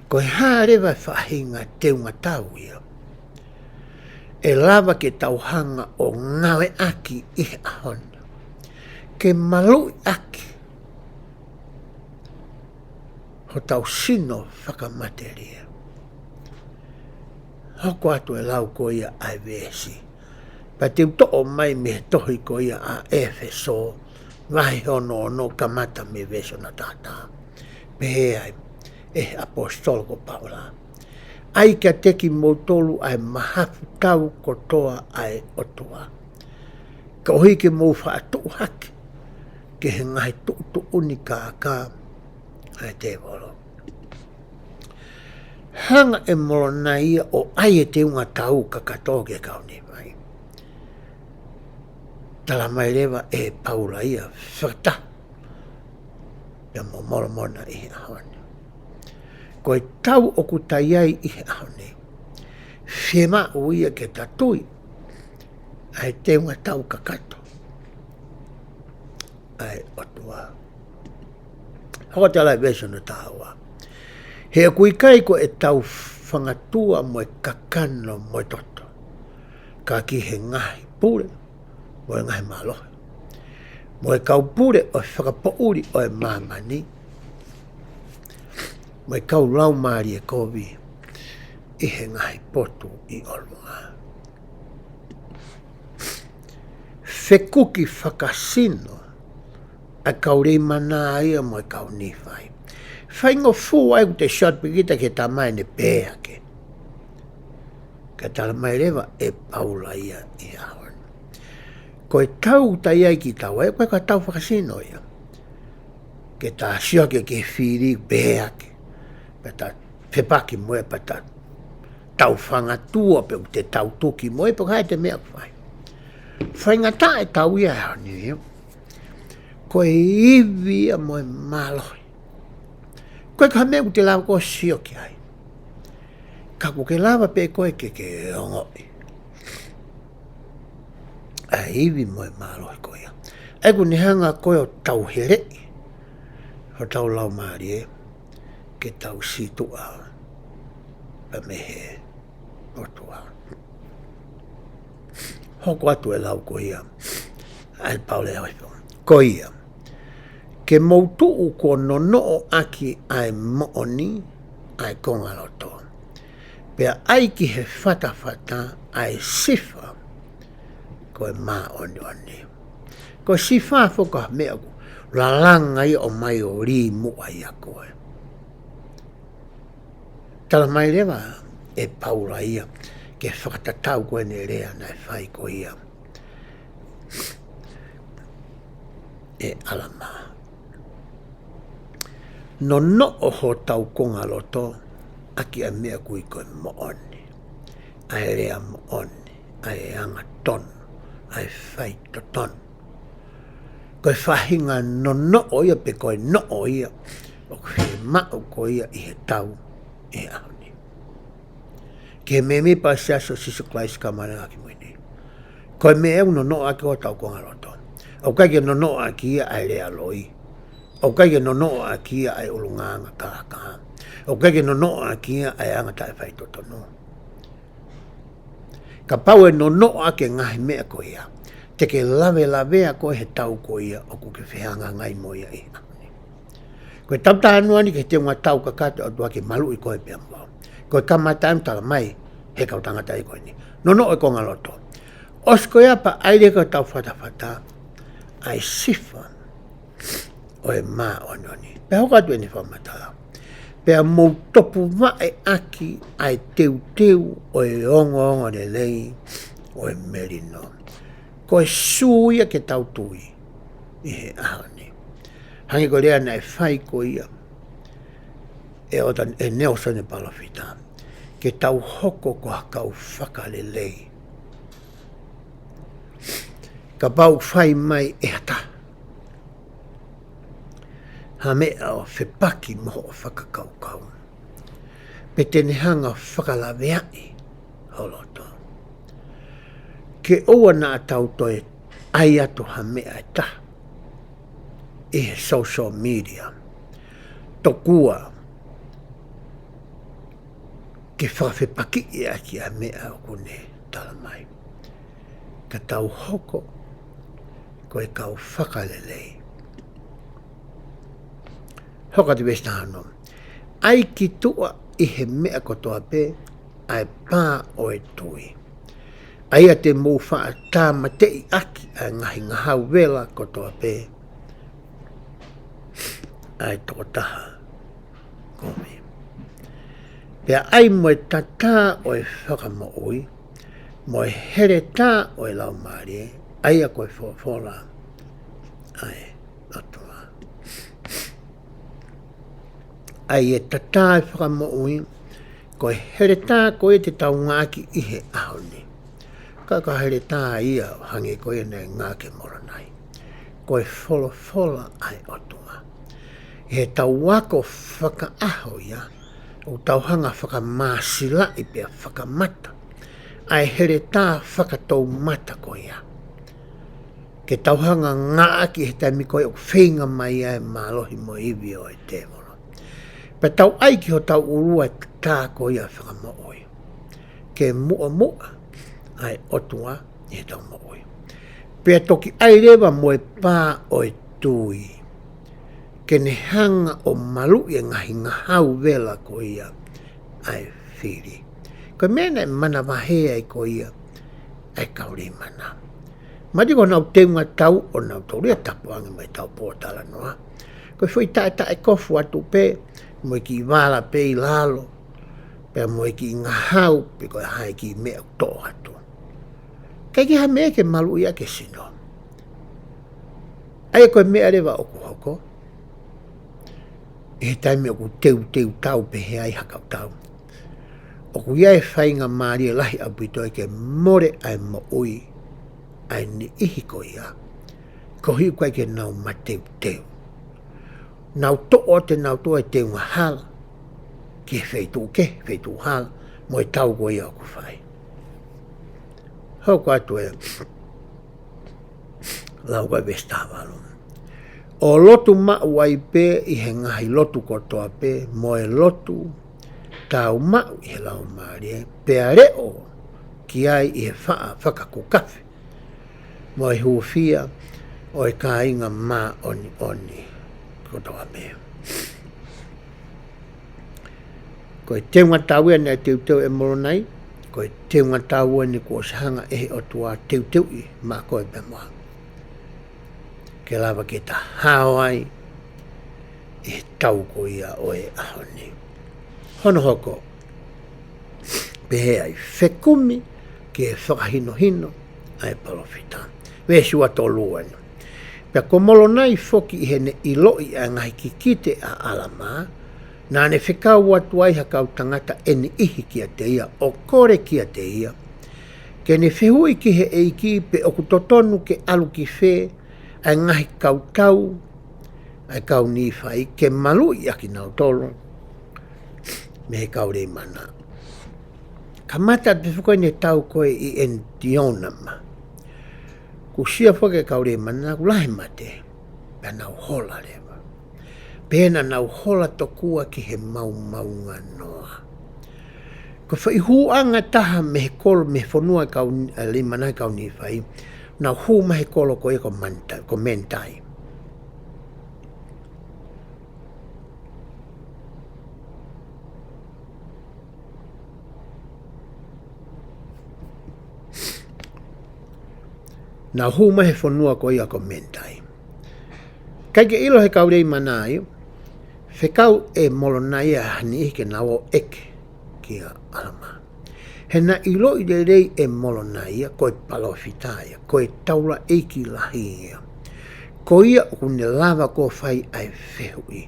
Ko e hā leva e faʻahinga teunga tau ia ʻe lava ke tau hanga ʻo ngāueʻaki ʻi he ʻaho ni, ke maluʻi ʻaki hotau sino fakamatelie? Hoko atu e lau ko ia ʻa e veesi, pea te u toʻo mai mei he tohi ko ia ʻa ʻEfesō, vahe hono ono, kamata mei he veesi hono taha taha. Pehē ai ʻe he ʻaposetolo ko Paula: ʻAi kiate kimoutolu ʻa e mahafu tau kotoa ʻa e ʻOtua, koeʻuhi ke mou faʻa tuʻu hake ki he ngaahi tuʻutuʻuni kākā ʻa e tēvolo. Hanga ʻe Molonai ia ʻo ʻai e teunga tau kakato ki he kau Nīfai. Tala mai leva ʻe Paula ia fakataha pea mo Molomona ʻi he ʻaho ni, ko e tau ʻoku ta ʻi ai ʻi he ʻaho ni, fiemaʻu ia ke ta tui ʻa e teunga tau kakato ʻa e ʻOtua. Hoko atu e lau veesi hono taha ua: He ʻoku ʻikai ko ʻetau fangatua mo e kakano mo e toto, ka ki he ngaahi pule mo e ngaahi mālohi, mo e kau pule ʻo e fakapoʻuli ʻo e māmani, mo e kau laumālie kovi ʻi he ngaahi potu ʻi ʻolunga. Fekuki fakasino ʻa e kau Leimana ia mo e kau Nīfai. Faingofua ʻeku te short pikita ke tamai ne pehē ake. Ka tala mai leva ʻe Paula ia ʻi he ʻaho ni, ko e tau ʻoku ta ʻi ai kitaua, ʻoku ʻikai ko ha tau fakasino ia. Ke ta sio ake ki he fili pehē ake, pea ta fepaki mo ia, pea ta tau fangatua pe ʻoku te tau tuki mo ia, pe ko e hā ʻete meʻa ʻoku fai. Faingataʻa e tau ia he ʻaho ni, ko e ivi ia mo e mālohi. ʻOku ʻikai ko ha meʻa ʻoku te lava koe ʻo sio ki ai, ka ʻoku ke lava pē koe ke ke ongoʻi ʻa e ivi mo e mālohi ko ia. ʻA ia ʻoku ne hanga ko ē ʻo tauheleʻi hotau laumālie ke tau sītuʻa pea mei he ʻOtua. Hoko atu e lau ko ia ʻa e Paula ʻi he ʻaho ni. Ko ia, ke mou tuʻu kuo nonoʻo ʻaki ʻa e moʻoni ʻa e kongaloto, pea ʻai ki he fatafata ʻa e sifa ko e māʻoniʻoni. Ko e sifa foki ko ha meʻa ʻoku lalanga ia ʻo mai ʻo lī muʻa ʻia koe. Tala mai leva ʻe Paula ia ke fakatatau ko ʻene lea naʻe fai ko ia ʻe ʻAlamā. Nonoʻo hotau kongaloto ʻaki ʻa e meʻa ʻoku ui ko e moʻoni, ʻa e lea moʻoni, ʻa e angatonu, ʻa e faitotonu. Ko e faʻahinga nonoʻo ia pe ko e noʻo ia ʻoku fiemaʻu ko ia ʻi he tau ʻi he ʻaho ni. Ki he mēmipa ʻo e Siasi ʻo Sīsū Kalaisi ʻo e Kau Māʻoniʻoni ʻi he Ngaahi ʻAho Kimui Ni, ko e meʻa ʻoku nonoʻo ʻaki hotau kongaloto, ʻoku ʻikai ke nonoʻo ʻaki ia ʻa e lea loi. ʻOku ʻikai ke nonoʻo ʻaki ia ʻa e ʻulungaanga kākā. ʻOku ʻikai ke nonoʻo ʻaki ia ʻa e anga taʻefaitotonu. Kapau ʻe nonoʻo ʻaki e ngaahi meʻa ko ia, te ke lavelavea koe he tau ko ia ʻoku ke fehangahangai mo ia ʻi he ʻaho ni. Ko e tau taha noa ni ki he teunga tau kakato ʻa e ʻOtua ke maluʻi koe pea mo au. Ko e kamata ʻeni, tala mai ʻe he kau tangata ia ko eni, nonoʻo e kongaloto. ʻOsi ko ia pea ʻai leva ki hotau fatafata ʻa e sifa ʻo e māʻoniʻoni. Pea hoko atu ʻene fakamatala: Pea mou topuvaʻe ʻaki ʻa e teuteu ʻo e ongoongolelei ʻo e melino. Ko e sū ia ke tau tui ʻi he ʻaho ni. Hangē ko e lea naʻe fai ko ia ʻe ʻOta, ʻe Nalesoni Palōfita, ke tau hoko ko ha kau fakalelei. Kapau ʻoku fai mai ʻe ha taha ha meʻa ʻo fepaki mo hoʻo fakakaukau, pe te ne hanga ʻo fakalaveaʻi ho loto, ke ʻoua naʻa tau toe ʻai atu ha meʻa ʻe taha ʻi he social media, tokua ke fakafepakiʻi ʻaki ʻa e meʻa ʻoku ne tala mai. Ka tau hoko ko e kau fakalelei. Hoko atu veesi taha ono: ʻAi ki tuʻa ʻi he meʻa kotoa pē ʻa e pā ʻo e tui, ʻa ia te mou faʻa tāmateʻi ʻaki ʻa e ngaahi ngahau vela kotoa pē ʻa e tokotaha kovi. Pea ʻai mo e tatā ʻo e fakamoʻui, mo e heletā ʻo e Laumālie, ʻa ia ko e folofola ʻa e ʻOtua. ʻA ia, tatā e fakamoʻui, ko e heletā ko ia te tau ngāueʻaki ʻi he ʻaho ni. Ka ko e heletā ia ʻo hangē ko ia naʻe ngāueʻaki ʻe Molonai, ko e folofola ʻa e ʻOtua. ʻI heʻetau ako fakaʻaho ia, ʻoku tau hanga ʻo fakamāsilaʻi pea fakamata ʻa e heletā fakatoumata ko ia, ke tau hanga ʻo ngāueʻaki he taimi ko ia ʻoku feinga mai ai e mālohi mo e ivi ʻo e tēvolo. Pea tau ʻai ki hotau ʻulu ʻa e tatā ko ia ʻo e fakamoʻui, ke muʻomuʻa ʻa e ʻOtua ʻi heʻetau moʻui. Pea toki ʻai leva mo e pā ʻo e tui ke ne hanga ʻo maluʻi e ngaahi ngahau vela ko ia ʻa e fili. Ko e meʻa naʻe manavahē ai ko ia ʻa e kau Leimana. Mati ko ʻenau teunga tau ʻo nau taulia tapu ange mo ʻetau pōtalanoa. Ko e foʻi taʻetaʻe kofu atu pē, mo e kiʻi vala pē ʻi lalo, pea mo e kiʻi ngahau, pe ko e hā e kiʻi meʻa ʻoku toʻo atu. ʻIkai ke ha meʻa ke maluʻi ʻaki e sino. ʻA ia ko e meʻa leva ʻoku hoko, ʻi he taimi ʻoku teuteu tau pehē ai ha kau tau, ʻoku ʻi ai e faingamālie lahi ʻaupito ia ke mole ʻa e moʻui ʻa e niʻihi ko ia, koeʻuhi ʻoku ʻikai ke nau mateuteu. Nau toʻo atu ʻenau tō e teunga hala ki he feituʻu kehe, feituʻu hala, mo e tau ko ia ʻoku fai. Hoko atu e lau ko e veesi taha valu. ʻO lotu maʻu ai pē ʻi he ngaahi lotu kotoa pē, mo e lotu taau maʻu ʻi he Laumālie, pea leʻo ki ai ʻi he faʻa fakakukafi mo e hūfia ʻo e kāinga māʻoniʻoni kotoa pē. Ko e teunga tau ia naʻe teuteu ʻe Molonai, ko e teunga tau eni kuo ʻosi hanga ʻe he ʻOtua ʻo teuteuʻi maʻa koe pea mo au, ke lava ke ta hao ai ʻi he tau ko ia ʻo e ʻaho ni. Hono hoko, pehē ai, fekumi ki he fakahinohino ʻa e palōfita. Veesi ua tolu eni. Pea ko Molonai foki ʻi heʻene ʻiloʻi ʻa e ngaahi kikite ʻa ʻAlamā, naʻa ne fekau atu ai ha kau tangata ʻe niʻihi kiate ia, ʻo kole kiate ia ke ne fehuʻi ki he ʻEiki pe ʻoku totonu ke ʻalu ki fē ʻa e ngaahi kau tau ʻa e kau Nīfai, ke maluʻi ʻakinautolu mei he kau Leimana. Kamata atu pē foki eni e tau ko ē ʻi ʻEnitionama. Kuo sia foki e kau Leimana, kuo lahi e mate, pea nau hola leva. Pea naʻa nau hola tokua ki he maomaonganoa. Ko e foʻi hūʻanga ʻe taha mei he kolo, mei he fonua ʻa e kau, ʻa Leimana ʻa e kau Nīfai, nau hū mai he kolo ko ia ko Manitai, ko Manitai. Nau hū mai he fonua ko ia ko Manitai. ʻIkai ke ʻilo he kau Leimana ia, fekau ʻe Molonai ʻa e niʻihi ke nau ō ʻeke kia ʻAlamā. He naʻe ʻiloʻi lelei ʻe Molonai ia, ko e palōfita ia, ko e taulaʻeiki lahi ia. Ko ia ʻoku ne lava ʻo fai ʻa e fehuʻi.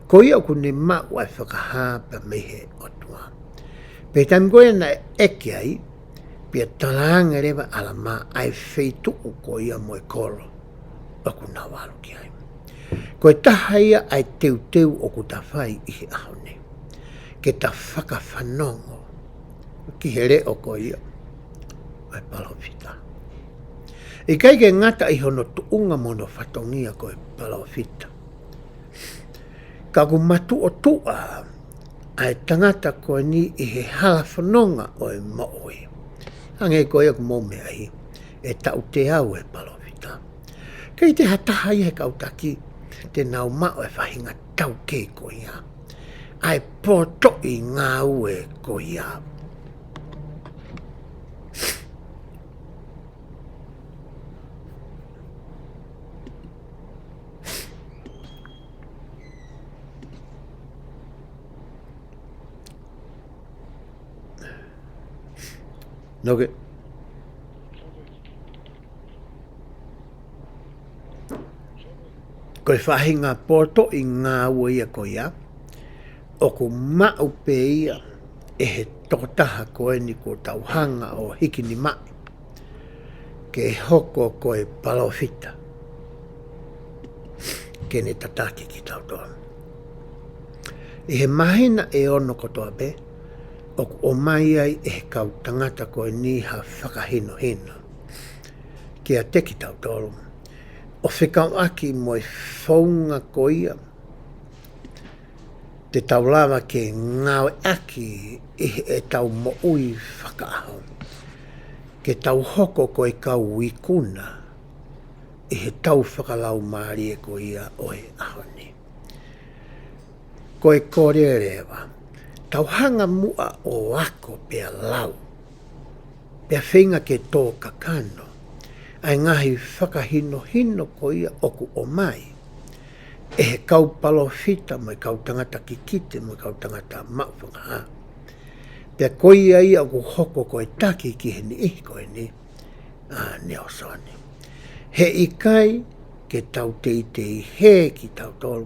Ko ia ʻoku ne maʻu ʻa e fakahā pea mei he ʻOtua. Pea taimi ko ia naʻe ʻeke ai, pea talaange leva ʻe ʻAlamā ʻa e feituʻu ko ia mo e kolo ʻoku nau ʻalu ki ai. Ko e taha ia ʻa e teuteu ʻoku ta fai ʻi he ʻaho ni, ke ta fakafanongo ki he leʻo ko ia ʻo e palōfita. ʻIkai ke ngata ʻi hono tuʻunga mo hono fatongia ko e palōfita, ka ʻoku matuʻotuʻa ʻa e tangata ko eni ʻi he hala fononga ʻo e moʻui. Hangē ko ia ʻoku mou meaʻi, ʻe taʻu teau e palōfita. ʻIkai toe ha taha ia he kau taki te nau maʻu e faʻahinga taukei ko ia, ʻa e potoʻi ngāue ko ia. Noke. Ko e faʻahinga potoʻi ngāue ia ko ia, ʻoku maʻu pē ia ʻe he tokotaha ko eni kuo tau hanga ʻo hiki nimaʻi ke hoko ko e palōfita, ke ne tataki kitautolu. ʻI he māhina ʻe ono kotoa pē, ʻoku ʻomai ai ʻe he kau tangata ko eni ha fakahinohino kiate kitautolu, ʻo fekauʻaki mo e founga ko ia te tau lava ke ngāueʻaki ʻi heʻetau moʻui fakaʻaho, ke tau hoko ko e kau ikuna ʻi he tau fakalaumālie ko ia ʻo e ʻaho ni. Ko e kole leva, tau hanga muʻa ʻo ako pea lau, pea feinga ke tō kakano ʻa e ngaahi fakahinohino ko ia ʻoku ʻomai ʻe he kau palōfita mo e kau tangata kikite mo e kau tangata maʻu fakahā. Pea ko ia ia ʻoku hoko ko e taki ki he niʻihi ko eni, ʻa Nalesoni. He ʻikai ke tau teitei hē kitautolu,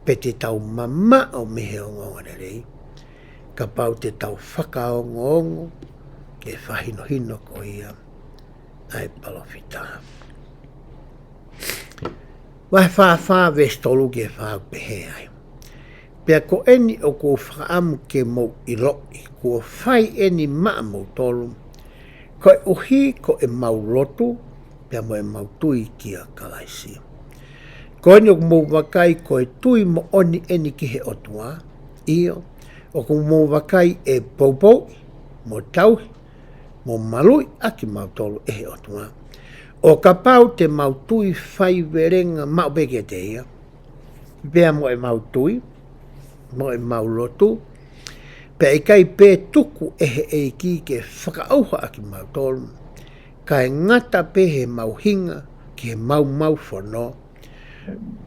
pe te tau mamaʻo mei he ongoongolelei, kapau te tau fakaongoongo ki he fakahinohino ko ia ʻa e palōfita. Vahe fā fā veesi tolu ki he fā ʻoku pehē ai: Pea ko eni ʻoku ou fakaʻamu ke mou ʻiloʻi, kuo fai eni maʻamoutolu, koeʻuhi ko ʻemau lotu, pea mo ʻemau tui kia Kalaisi. Ko eni ʻoku mou vakai ko e tui moʻoni eni ki he ʻOtua, ʻio, ʻoku mou vakai ʻe poupouʻi, mo tauhi, mo maluʻi ʻa kimautolu ʻe he ʻOtua. ʻO kapau te mau tui faivelenga maʻu pē kiate ia, pea mo ʻemau tui, mo ʻemau lotu, pea ʻikai pē tuku ʻe he ʻEiki ke fakaʻauha ʻa kimautolu, kae ngata pē he mau hinga ki he maumau fono,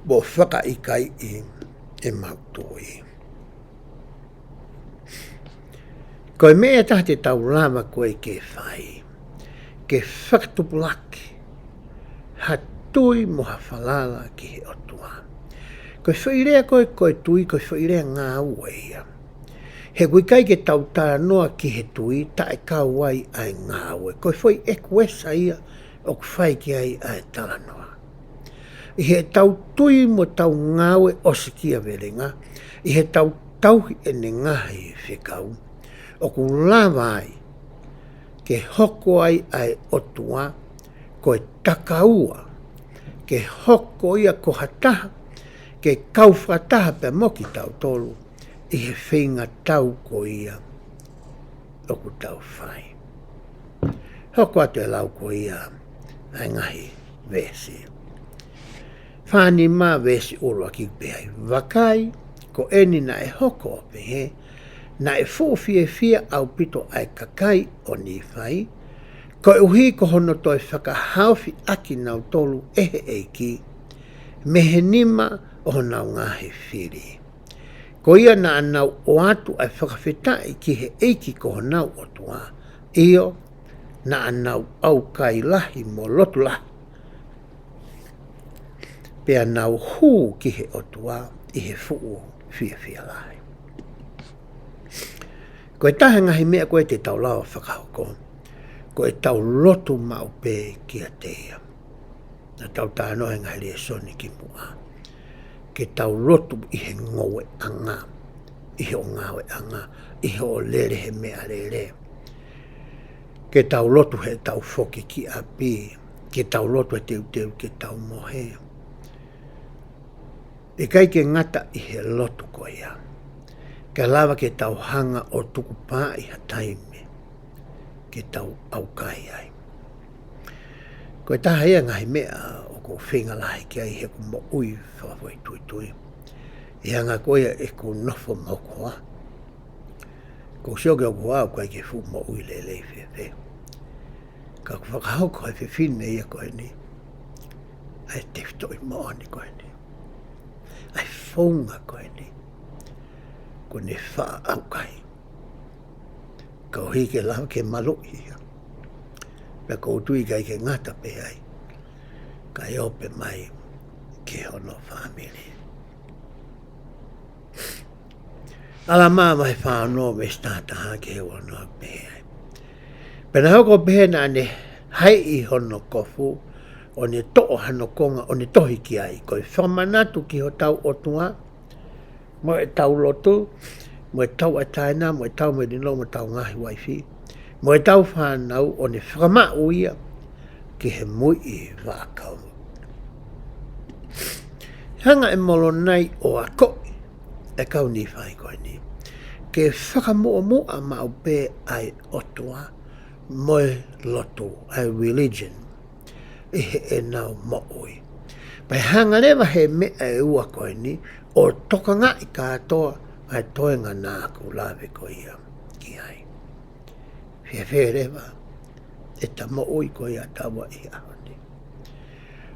mo fakaʻikaiʻi ʻemau tui. Ko e meʻa ʻe taha te tau lava ko ē ke fai, ke fakatupulaki ha tui mo ha falala ki he ʻOtua. Ko e foʻi lea ko ē, ko e tui, ko e foʻi lea ngāue ia. He ʻoku ʻikai ke tau talanoa ki he tui taʻe kau ai ʻa e ngāue. Ko e foʻi ʻekuesa ia ʻoku fai ki ai ʻa e talanoa. ʻI heʻetau tui mo ʻetau ngāue ʻosikiavelenga, ʻi heʻetau tauhi ʻene ngaahi fekau, ʻoku lava ai ke hoko ai ʻa e ʻOtua ko e takaua, ke hoko ia ko ha taha, ke kau fakataha pea mo kitautolu ʻi he feinga tau ko ia ʻoku tau fai. Hoko atu e lau ko ia ʻa e ngaahi veesi. Fā nima veesi ʻuluaki pehē ai: Vakai, ko eni naʻe hoko ʻo pehē, naʻe fuʻu fiefia ʻaupito ʻa e kakai ʻo Nīfai, koeʻuhi ko hono toe fakahaofi ʻa kinautolu ʻe he ʻEiki mei he nima ʻo honau ngaahi fili. Ko ia naʻa nau ʻoatu ʻa e fakafetaʻi ki he ʻEiki ko honau ʻOtua, ʻio, naʻa nau ʻaukai lahi mo lotu lahi, pea nau hū ki he ʻOtua ʻi he fuʻu fiefia lahi. Ko e taha e ngaahi meʻa ko ē te tau lava fakahoko, ko ʻetau lotu maʻu pē kiate ia. Naʻa tau talanoa he ngaahi lēsoni kimuʻa, ke tau lotu ʻi he ngoueʻanga, ʻi he ʻo ngāueʻanga, ʻi he ʻo lele he meʻalele. Ke tau lotu heʻetau foki ki ʻapi, ke tau lotu he teuteu ke tau mohe. ʻIkai ke ngata ʻi he lotu ko ia, ke lava ke tau hanga ʻo tukupaaʻi ha taimi ke tau ʻaukai ai. Ko e taha ia e ngaahi meʻa ʻoku ou feinga lahi ki ai heʻeku moʻui fakafoʻituitui. ʻI he anga ko ia ʻeku nofo mo hoku hoa. ʻOku ou sio ki hoku hoa, ʻoku ʻikai ke fuʻu moʻui lelei fēfē. Ka ʻoku fakahoko ʻe he fefine ia ko eni ʻa e tefitoʻi moʻoni ko eni, ʻa e founga ko eni, kuo ne faʻa ʻaukai, koeʻuhi ke lava ke maluʻi ia. Pea ʻoku ou tui ʻikai ke ngata pē ai, kae ope mai ki hono fāmili. ʻAlamā vahe fā ono veesi taha taha ki he ua ono, pehē ai: Pea naʻe hoko ʻo pehē naʻa ne haʻi hono kofu, ʻo ne toʻo hano konga, ʻo ne tohi ki ai, Ko e fakamanatu ki hotau ʻOtua, mo ʻetau lotu, mo e tauʻatāina, mo e tau melino, mo hotau ngaahi uaifi, mo ʻetau fānau, ʻo ne fakamaʻu ia ki he muiʻi vaʻakau. Hanga ʻe Molonai ʻo akoʻi e kau Nīfai ko eni ke fakamuʻomuʻa maʻu pē ʻa e ʻOtua, mo e lotu, ʻa e religion, ʻi heʻenau moʻui. Pea hanga leva he meʻa ʻe ua ko eni ʻo tokangaʻi kātoa ʻa e toenga naʻa ku lave ko ia ki ai. Fēfē leva ʻeta moʻui ko ia taua ʻi he ʻaho ni?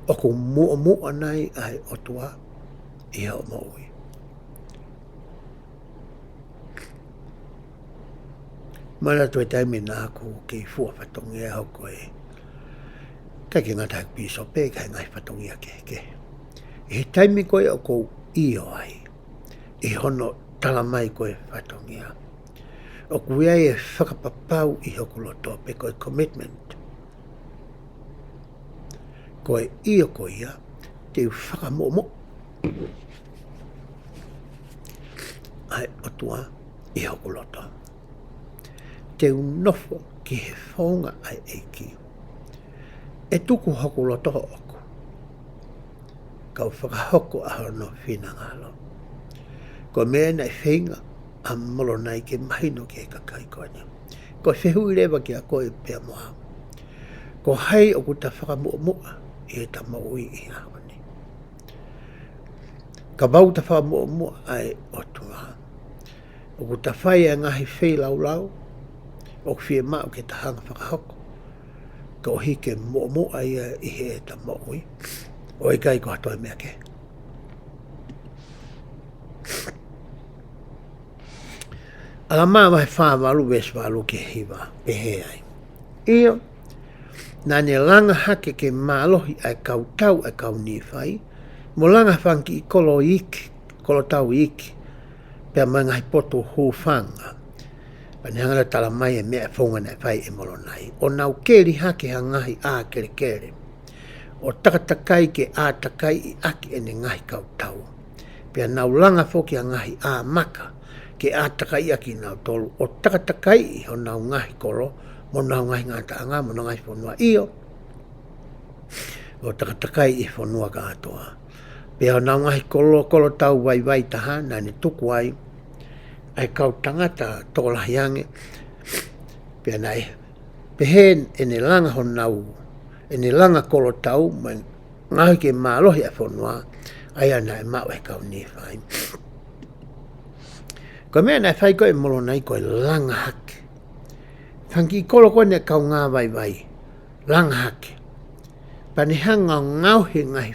ʻOku muʻomuʻa nai ʻa e ʻOtua ʻi hoʻo moʻui? Manatu e taimi naʻa ku kei fua fatongia, hoko e, ʻikai ke ngata he pīsope, ka e ngaahi fatongia kehekehe. ʻI he taimi ko ē ʻoku ou ʻio ai, ʻi hono tala mai ko ē fatongia, ʻoku ʻi ai e fakapapau ʻi hoku loto, pe ko e commitment, ko e ʻio ko ia, te u fakamuʻomuʻa ʻa e ʻOtua ʻi hoku loto. Te u nofo ki he founga ʻa e ʻEiki. ʻE tuku hoku loto ʻoʻoku, kau fakahoko ʻa hono finangalo. Ko e meʻa naʻe feinga ʻa Molonai ke mahino ki he kakai ko eni. Ko e fehuʻi leva kiate koe pea mo au, ko hai ʻoku ta fakamuʻomuʻa ʻi heʻeta moʻui ʻi he ʻaho ni? Kapau ta fakamuʻomuʻa ʻa e ʻOtua, ʻoku ta fai e ngaahi feilaulau ʻoku fiemaʻu ke ta hanga fakahoko, koeʻuhi ke muʻomuʻa ia ʻi heʻeta moʻui, ʻo ʻikai ko ha toe meʻa kehe. ʻAlamā vahe fā valu veesi valu ki he hiva, pehē ai: ʻIo, naʻa ne langa hake ke mālohi ʻa e kau tau ʻa e kau Nīfai, mo langa fanga kiʻi kolo iiki, kolo tau iiki, pea mo e ngaahi potu hūfanga. Pea ne hanga ʻo tala mai e meʻa e founga naʻe fai ʻe Molonai, ʻo nau keli hake ha ngaahi ʻā kelekele, ʻo takatakai ke ʻātakaiʻi ʻaki ʻene ngaahi kau tau. Pea nau langa foki ha ngaahi ʻā maka ke ʻātakaiʻi ʻaki kinautolu, ʻo takatakaiʻi honau ngaahi kolo, mo honau ngaahi ngataʻanga, mo honau ngaahi fonua, ʻio, ʻo takatakaiʻi e fonua kātoa. Pea honau ngaahi kolo, kolo tau vaivai taha, naʻa ne tuku ai ʻa e kau tangata tokolahi ange. Pea naʻe pehē ʻene langa honau, ʻene langa kolo tau, mo e ngaohi ke mālohi ʻa e fonua, ʻa ia naʻe maʻu ʻe he kau Nīfai. Ko e meʻa naʻe fai ko ē ʻe Molonai ko e langa hake. Fanga kiʻi kolo ko ē naʻe kaungā vaivai, langa hake. Pea ne hanga ʻo ngaohi e ngaahi,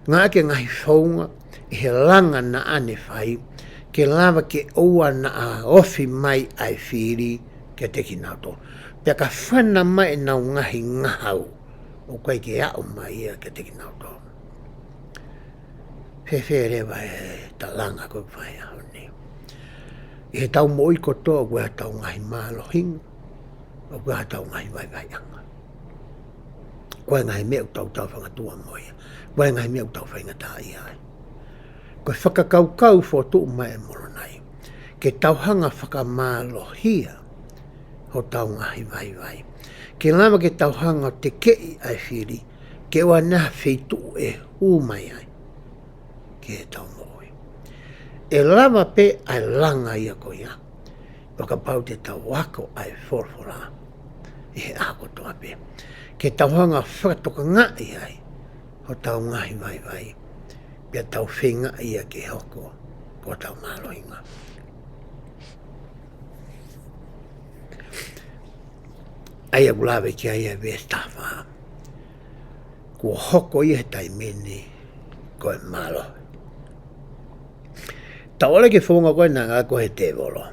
ngāueʻaki e ngaahi founga ʻi he langa naʻa ne fai, ke lava ke ʻoua naʻa ofi mai ʻa e fili kiate kinautolu. Pea ka fana mai ʻenau ngaahi ngahau, ʻoku ʻikai ke aʻu mai ia kiate kinautolu. Fēfē leva ʻeta langa ko ē ʻoku fai he ʻaho ni? ʻI heʻetau moʻui kotoa ʻoku ʻi ai haʻatau ngaahi mālohinga, ʻoku ʻi ai haʻatau ngaahi vaivaiʻanga. ʻOku ʻi ai e ngaahi meʻa ʻoku tau taufangatua mo ia. ʻOku ʻi ai e ngaahi meʻa ʻoku tau faingataʻaʻia ai. Ko e fakakaukau fokotuʻu mai ʻe Molonai, ke tau hanga fakamālohia hotau ngaahi vaivai, ke lava ke tau hanga ʻo tekeʻi ʻa e fili, ke ʻoua naʻa ha feituʻu ʻe hū mai ai ki heʻetau moʻui. ʻE lava pē ʻa e langa ia ko ia, ʻo kapau te tau ako ʻa e folofola ʻi he ʻaho kotoa pē, ke tau hanga ʻo fakatokangaʻi ai hotau ngaahi vaivai, pea tau feingaʻi ia ke hoko ko hotau mālohinga. ʻA ia ʻoku lave ki ai ʻa e veesi taha fā. Kuo hoko ia he taimi ni ko e mālohi. Tau ʻalu ki he founga ko ē naʻe ngāueʻaki ʻe he tēvolo.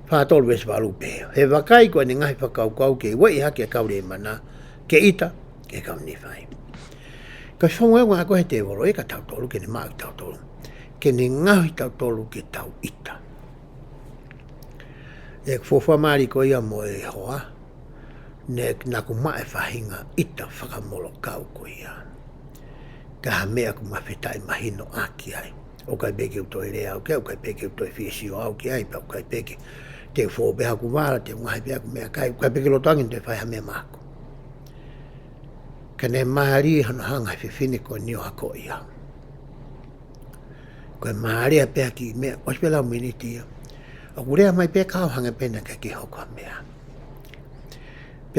Fā tolu veesi valu pē: He vakai, ko ʻene ngaahi fakakaukau ke ueʻi hake ʻa e kau Leimana ke ʻita ki he kau Nīfai. Ko e founga ia ʻoku ngāueʻaki ʻe he tēvolo ia kia tautolu, ke ne maʻu kitautolu, ke ne ngaohi kitautolu ke tau ʻita. ʻI heʻeku fuofua mali ko ia mo e hoa, ne, naʻa ku maʻu e faʻahinga ʻita fakamolokau ko ia. Ka ko ha meʻa ʻoku ou fakafetaʻi mahino ʻaki ai. ʻOku ʻikai pē ke u toe lea au ki ai, ʻoku ʻikai pē ke u toe fie sio au ki ai, pea ʻoku ʻikai pē ke, te u fō pē haku vala, te u ngaohi pē haku meʻakai, ʻoku ʻikai pē ke loto ange te u fai ha meʻa maʻaku. Ka ne mālie hono hanga ʻe he fefine ko eni ʻo akoʻi au. Ko e mālie pē ha kiʻi meʻa, ʻosi pē lau miniti ia, ʻoku lea mai pē ka ʻo hangē pē naʻe ʻikai ke hoko ha meʻa.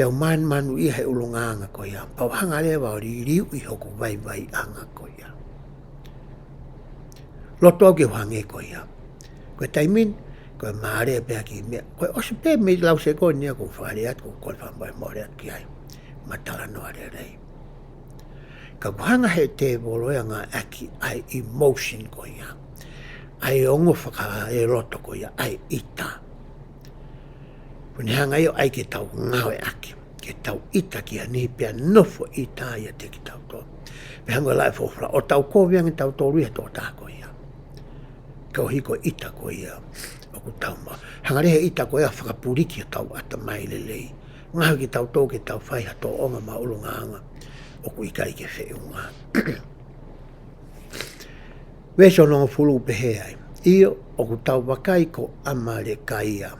Pea u mānumanu ia he ʻulungaanga ko ia. Pea u hanga leva ʻo liliuʻi hoku vaivaiʻanga ko ia. Loto au ke u hangē ko ia. Ko e taimi ni, ko e mālie pē ʻa e kiʻi meʻa. Ko e ʻosi pē mei he lau sekoni ia ʻoku ou fale atu, ʻoku ou kole fakamolemole atu ki ai. Mataʻi noa lelei. Ka ʻoku hanga he tēvolo ia ʻo ngāueʻaki ʻa e emotion ko ia. ʻA e ongo fakaeloto ko ia, ʻa e ʻita. Ko ʻene hanga ia ʻo ʻai ke tau ngāueʻaki, ke tau ʻita ki ha niʻihi pea nofo ʻita ia ʻiate kitautolu. Pea hanga ʻo lau e folofola, ʻo tau kovi ange tautolu ia he tokotaha ko ia. Koeʻuhi ko e ʻita ko ia ʻoku tau maʻu. Hanga leva he ʻita ko ia ʻo fakapuliki hotau ʻatamai lelei. Ngaohi kitautolu ke tau fai ha tōʻonga mo ha ʻulungaanga ʻoku ʻikai ke feʻunga. Veesi hongofulu pehē ai. ʻIo, ʻoku tau vakai ko ʻAmalekaia.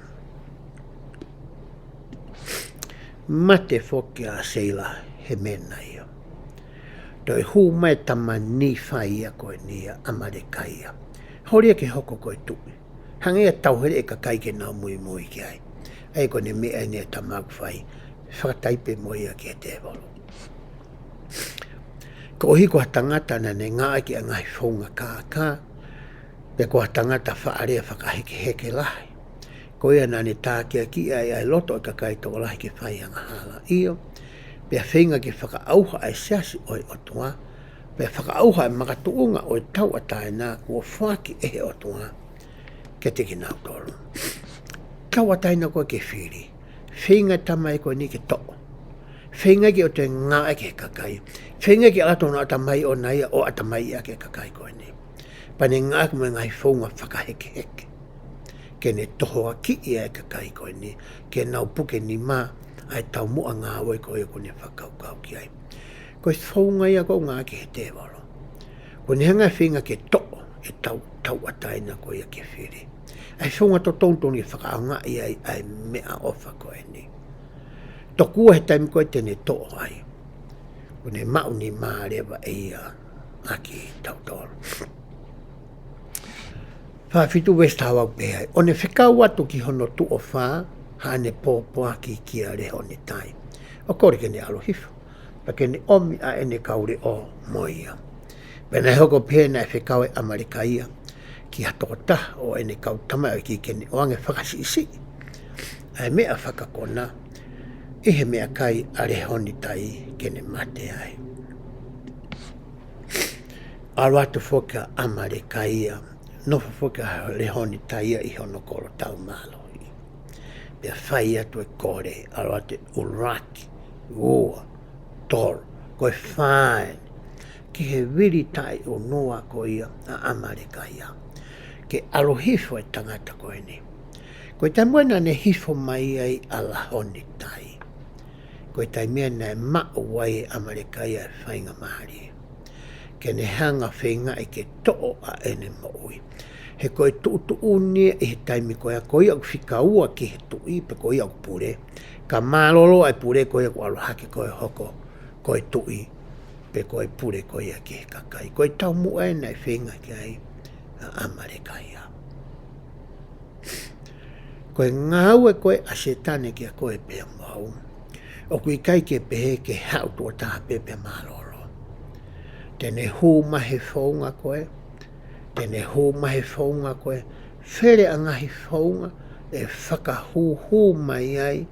Mate foki ʻa Seila he meʻa ia. Toe hū mai e tama Nīfai ia ko eni ʻa ʻAmalekaia. Holi ia ke hoko ko e tuʻi. Hanga ia ʻo tauheleʻi e kakai ke nau muimui ki ai. ʻA ia ko ʻene meʻa eni ʻa e tama ʻoku fai. Fakataipe mo ia ki he tēvolo. Koeʻuhi ko ha tangata naʻa ne ngāueʻaki ʻa e ngaahi founga kākā, pea ko ha tangata faʻa lea fakahekeheke lahi. Ko ia naʻa ne tākiekina ai ʻa e loto ʻo e kakai tokolahi ke fai angahala. ʻIo, pea feinga ke fakaʻauha ʻa e siasi ʻo e ʻOtua, pea fakaʻauha ʻa e makatuʻunga ʻo e tauʻatāina kuo foaki ʻe he ʻOtua kiate kinautolu. Tauʻatāina ko ē ke fili. Feinga e tama ko eni ke toʻo. Feinga ke ʻoua toe ngāueʻaki ʻe he kakai. Feinga ke ʻalu atu hono ʻatamai ʻoʻona ia ʻo ʻatamaiʻi ʻaki e kakai ko eni. Pea ne ngāueʻaki mo e ngaahi founga fakahekeheke. Ke ne tohoakiʻi ʻa e kakai ko eni. Ke nau puke nima ʻa e taumuʻa ngāue ko ia ʻoku ne fakakaukau ki ai. Ko e founga ia ʻoku ngāueʻaki ʻe he tēvolo. Ko ʻene hanga ʻo feinga ke toʻo e tau, tauʻatāina ko ia ke fili. ʻA e founga totonu ke fakaʻaongaʻi ai ʻa e meʻaʻofa ko eni. Tokua he taimi ko ē te ne toʻo ai, ʻoku ne maʻu nima leva ʻe ia ʻa kitautolu. Fā fitu veesi taha valu pehē ai. ʻO ne fekau atu ki hono tuʻo fā, haʻane pōpoaki kia Lehonitai. ʻO kole ke ne ʻalu hifo. Pea ke ne ʻomi ʻa ʻene kau leʻo mo ia. Pea naʻe hoko ʻo pehē naʻe fekau ʻe ʻAmalekaia ki ha tokotaha ʻo ʻene kau tamaioʻeiki ke ne ʻoange fakasiʻisiʻi ʻa e meʻa fakakona ʻi he meʻakai ʻa Lehonitai ke ne mate ai. ʻAlu atu foki ʻa ʻAmalekaia, nofo foki ʻa Lehonitai ʻi hono kolo taumālohi. Pea fai atu e kole, ʻalu atu e ʻuluaki, ua, tolu, ko e fā eni, ki he vili taʻeʻunua ko ia ʻa ʻAmalekaia. Ke ʻalu hifo e tangata ko eni. Ko e taimi naʻa ne hifo mai ai ʻa Lehonitai. Ko e taimi ia naʻe maʻu ai ʻe ʻAmalekaia e faingamālie. Ke ne hanga ʻo feingaʻi ke toʻo ʻa ʻene moʻui. He ko e tuʻutuʻuni ʻi he taimi ko ia, ko ia ʻoku fika ua ki he tuʻi, pe ko ia ʻoku pule. Ka mālōlō ʻa e pule ko ia ʻoku ʻalu hake ko e hoko, ko e tuʻi, pe ko e pule ko ia ki he kakai. Ko e taumuʻa ē naʻe feinga ki ai ʻa ʻAmalekaia. Ko e ngāue ko ē ʻa Sētane kia koe pea mo au. ʻOku ʻikai ke pehē ke haʻu tuʻo taha pē pea mālōlō. Te ne hū mai he founga ko ē. Te ne hū mai he founga ko ē. Fele ʻa e ngaahi founga ʻe fakahūhū mai ai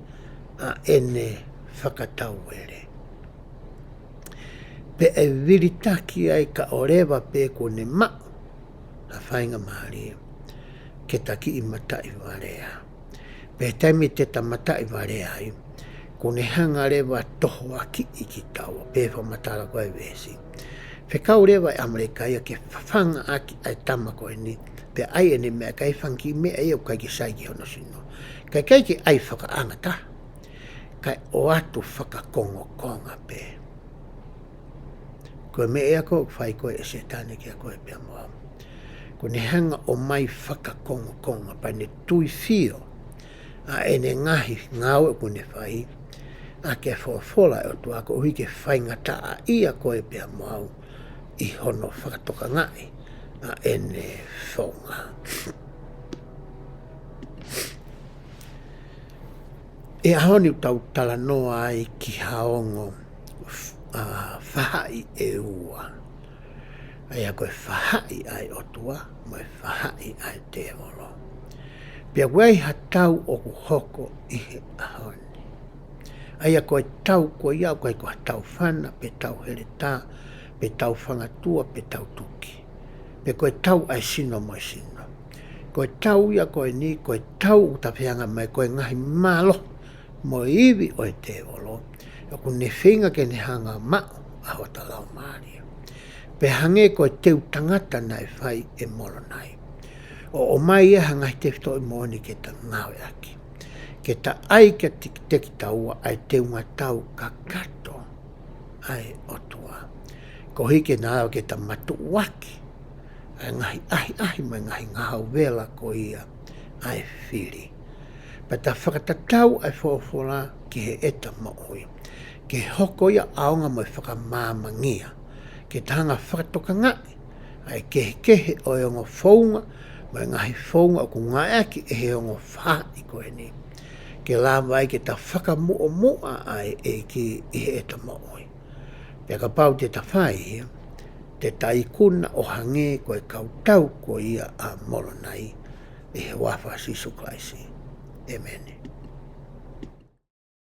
ʻa ʻene fakatauele. Pea ʻe vilitaki ai kae ʻoua leva pē kuo ne maʻu ha faingamālie ke ta kiʻi mataʻi valea. Pea taimi te ta mataʻi valea ai, kuo ne hanga leva ʻo tohoakiʻi kitaua, pea fakamatala ko ē ʻa e veesi. Fekau leva ʻe ʻAmalekaia ke fafangaʻaki ʻa e tama ko eni, pea ʻai ʻene meʻakai, fanga kiʻi meʻa ia ʻoku ʻikai ke sai ki hono sino. Ka ʻikai ke ʻai fakaʻangataha, kae ʻoatu fakakongokonga pē. Ko e meʻa ia ʻoku fai ko ē ʻe Sētane kia koe pea mo au. Kuo ne hanga ʻo ʻomai fakakongokonga pea ne tuifio ʻa ʻene ngaahi ngāue ʻoku ne fai ʻaki e folofola ʻa e ʻOtua koeʻuhi ke faingataʻaʻia koe pea mo au ʻi hono fakatokangaʻi ʻa ʻene founga. ʻI he ʻaho ni ʻoku tau talanoa ai ki ha ongo f-, ʻa, faʻahi ʻe ua. ʻA ia ko e faʻahi ʻa e ʻOtua, mo e faʻahi ʻa e tēvolo. Pea ʻoku ʻi ai ha tau ʻoku hoko ʻi he ʻaho ni. ʻA ia ko e tau ko ia ʻoku ʻikai ko ha tau fana, pe tau heletā, pe tau fangatua, pe tau tuki. Pe ko e tau ʻa e sino mo e sino. Ko e tau ia ko eni, ko e tau ʻoku ta fehangahangai, ko e ngaahi mālohi mo e ivi ʻo e tēvolo, ʻoku ne feinga ke ne hanga maʻu ʻa hota laumālie. Pea hangē ko e teu tangata naʻe fai ʻe Molonai. ʻO ʻomai ʻe ha ngaahi tefitoʻi moʻoni ke ta ngāueʻaki. Ke ta ʻai ke tikiteki taua ʻa e teunga tau kakato ʻa e ʻOtua. Koeʻuhi ke na lava ke ta matuʻuaki ʻa e ngaahi ʻahiʻahi mo e ngaahi ngahau vela ko ia ʻa e fili. Pea ta fakatatau ʻa e folofola ki heʻeta moʻui. Ke hoko ia ʻaonga mo e fakamāmangia. Ke ta hanga fakatokangaʻi ʻa e kehekehe ʻo e ongo founga mo e ngaahi founga ʻoku ngāueʻaki ʻe he ongo faʻahi ko eni. Ke lava ai ke ta fakamuʻomuʻa ʻa e ʻEiki ʻi heʻeta moʻui. Pea kapau te ta fai ia, te ta ikuna ʻo hangē ko e kau tau ko ia ʻa Molonai, ʻi he huafa ʻo Sīsū Kalaisi. ʻĒmeni.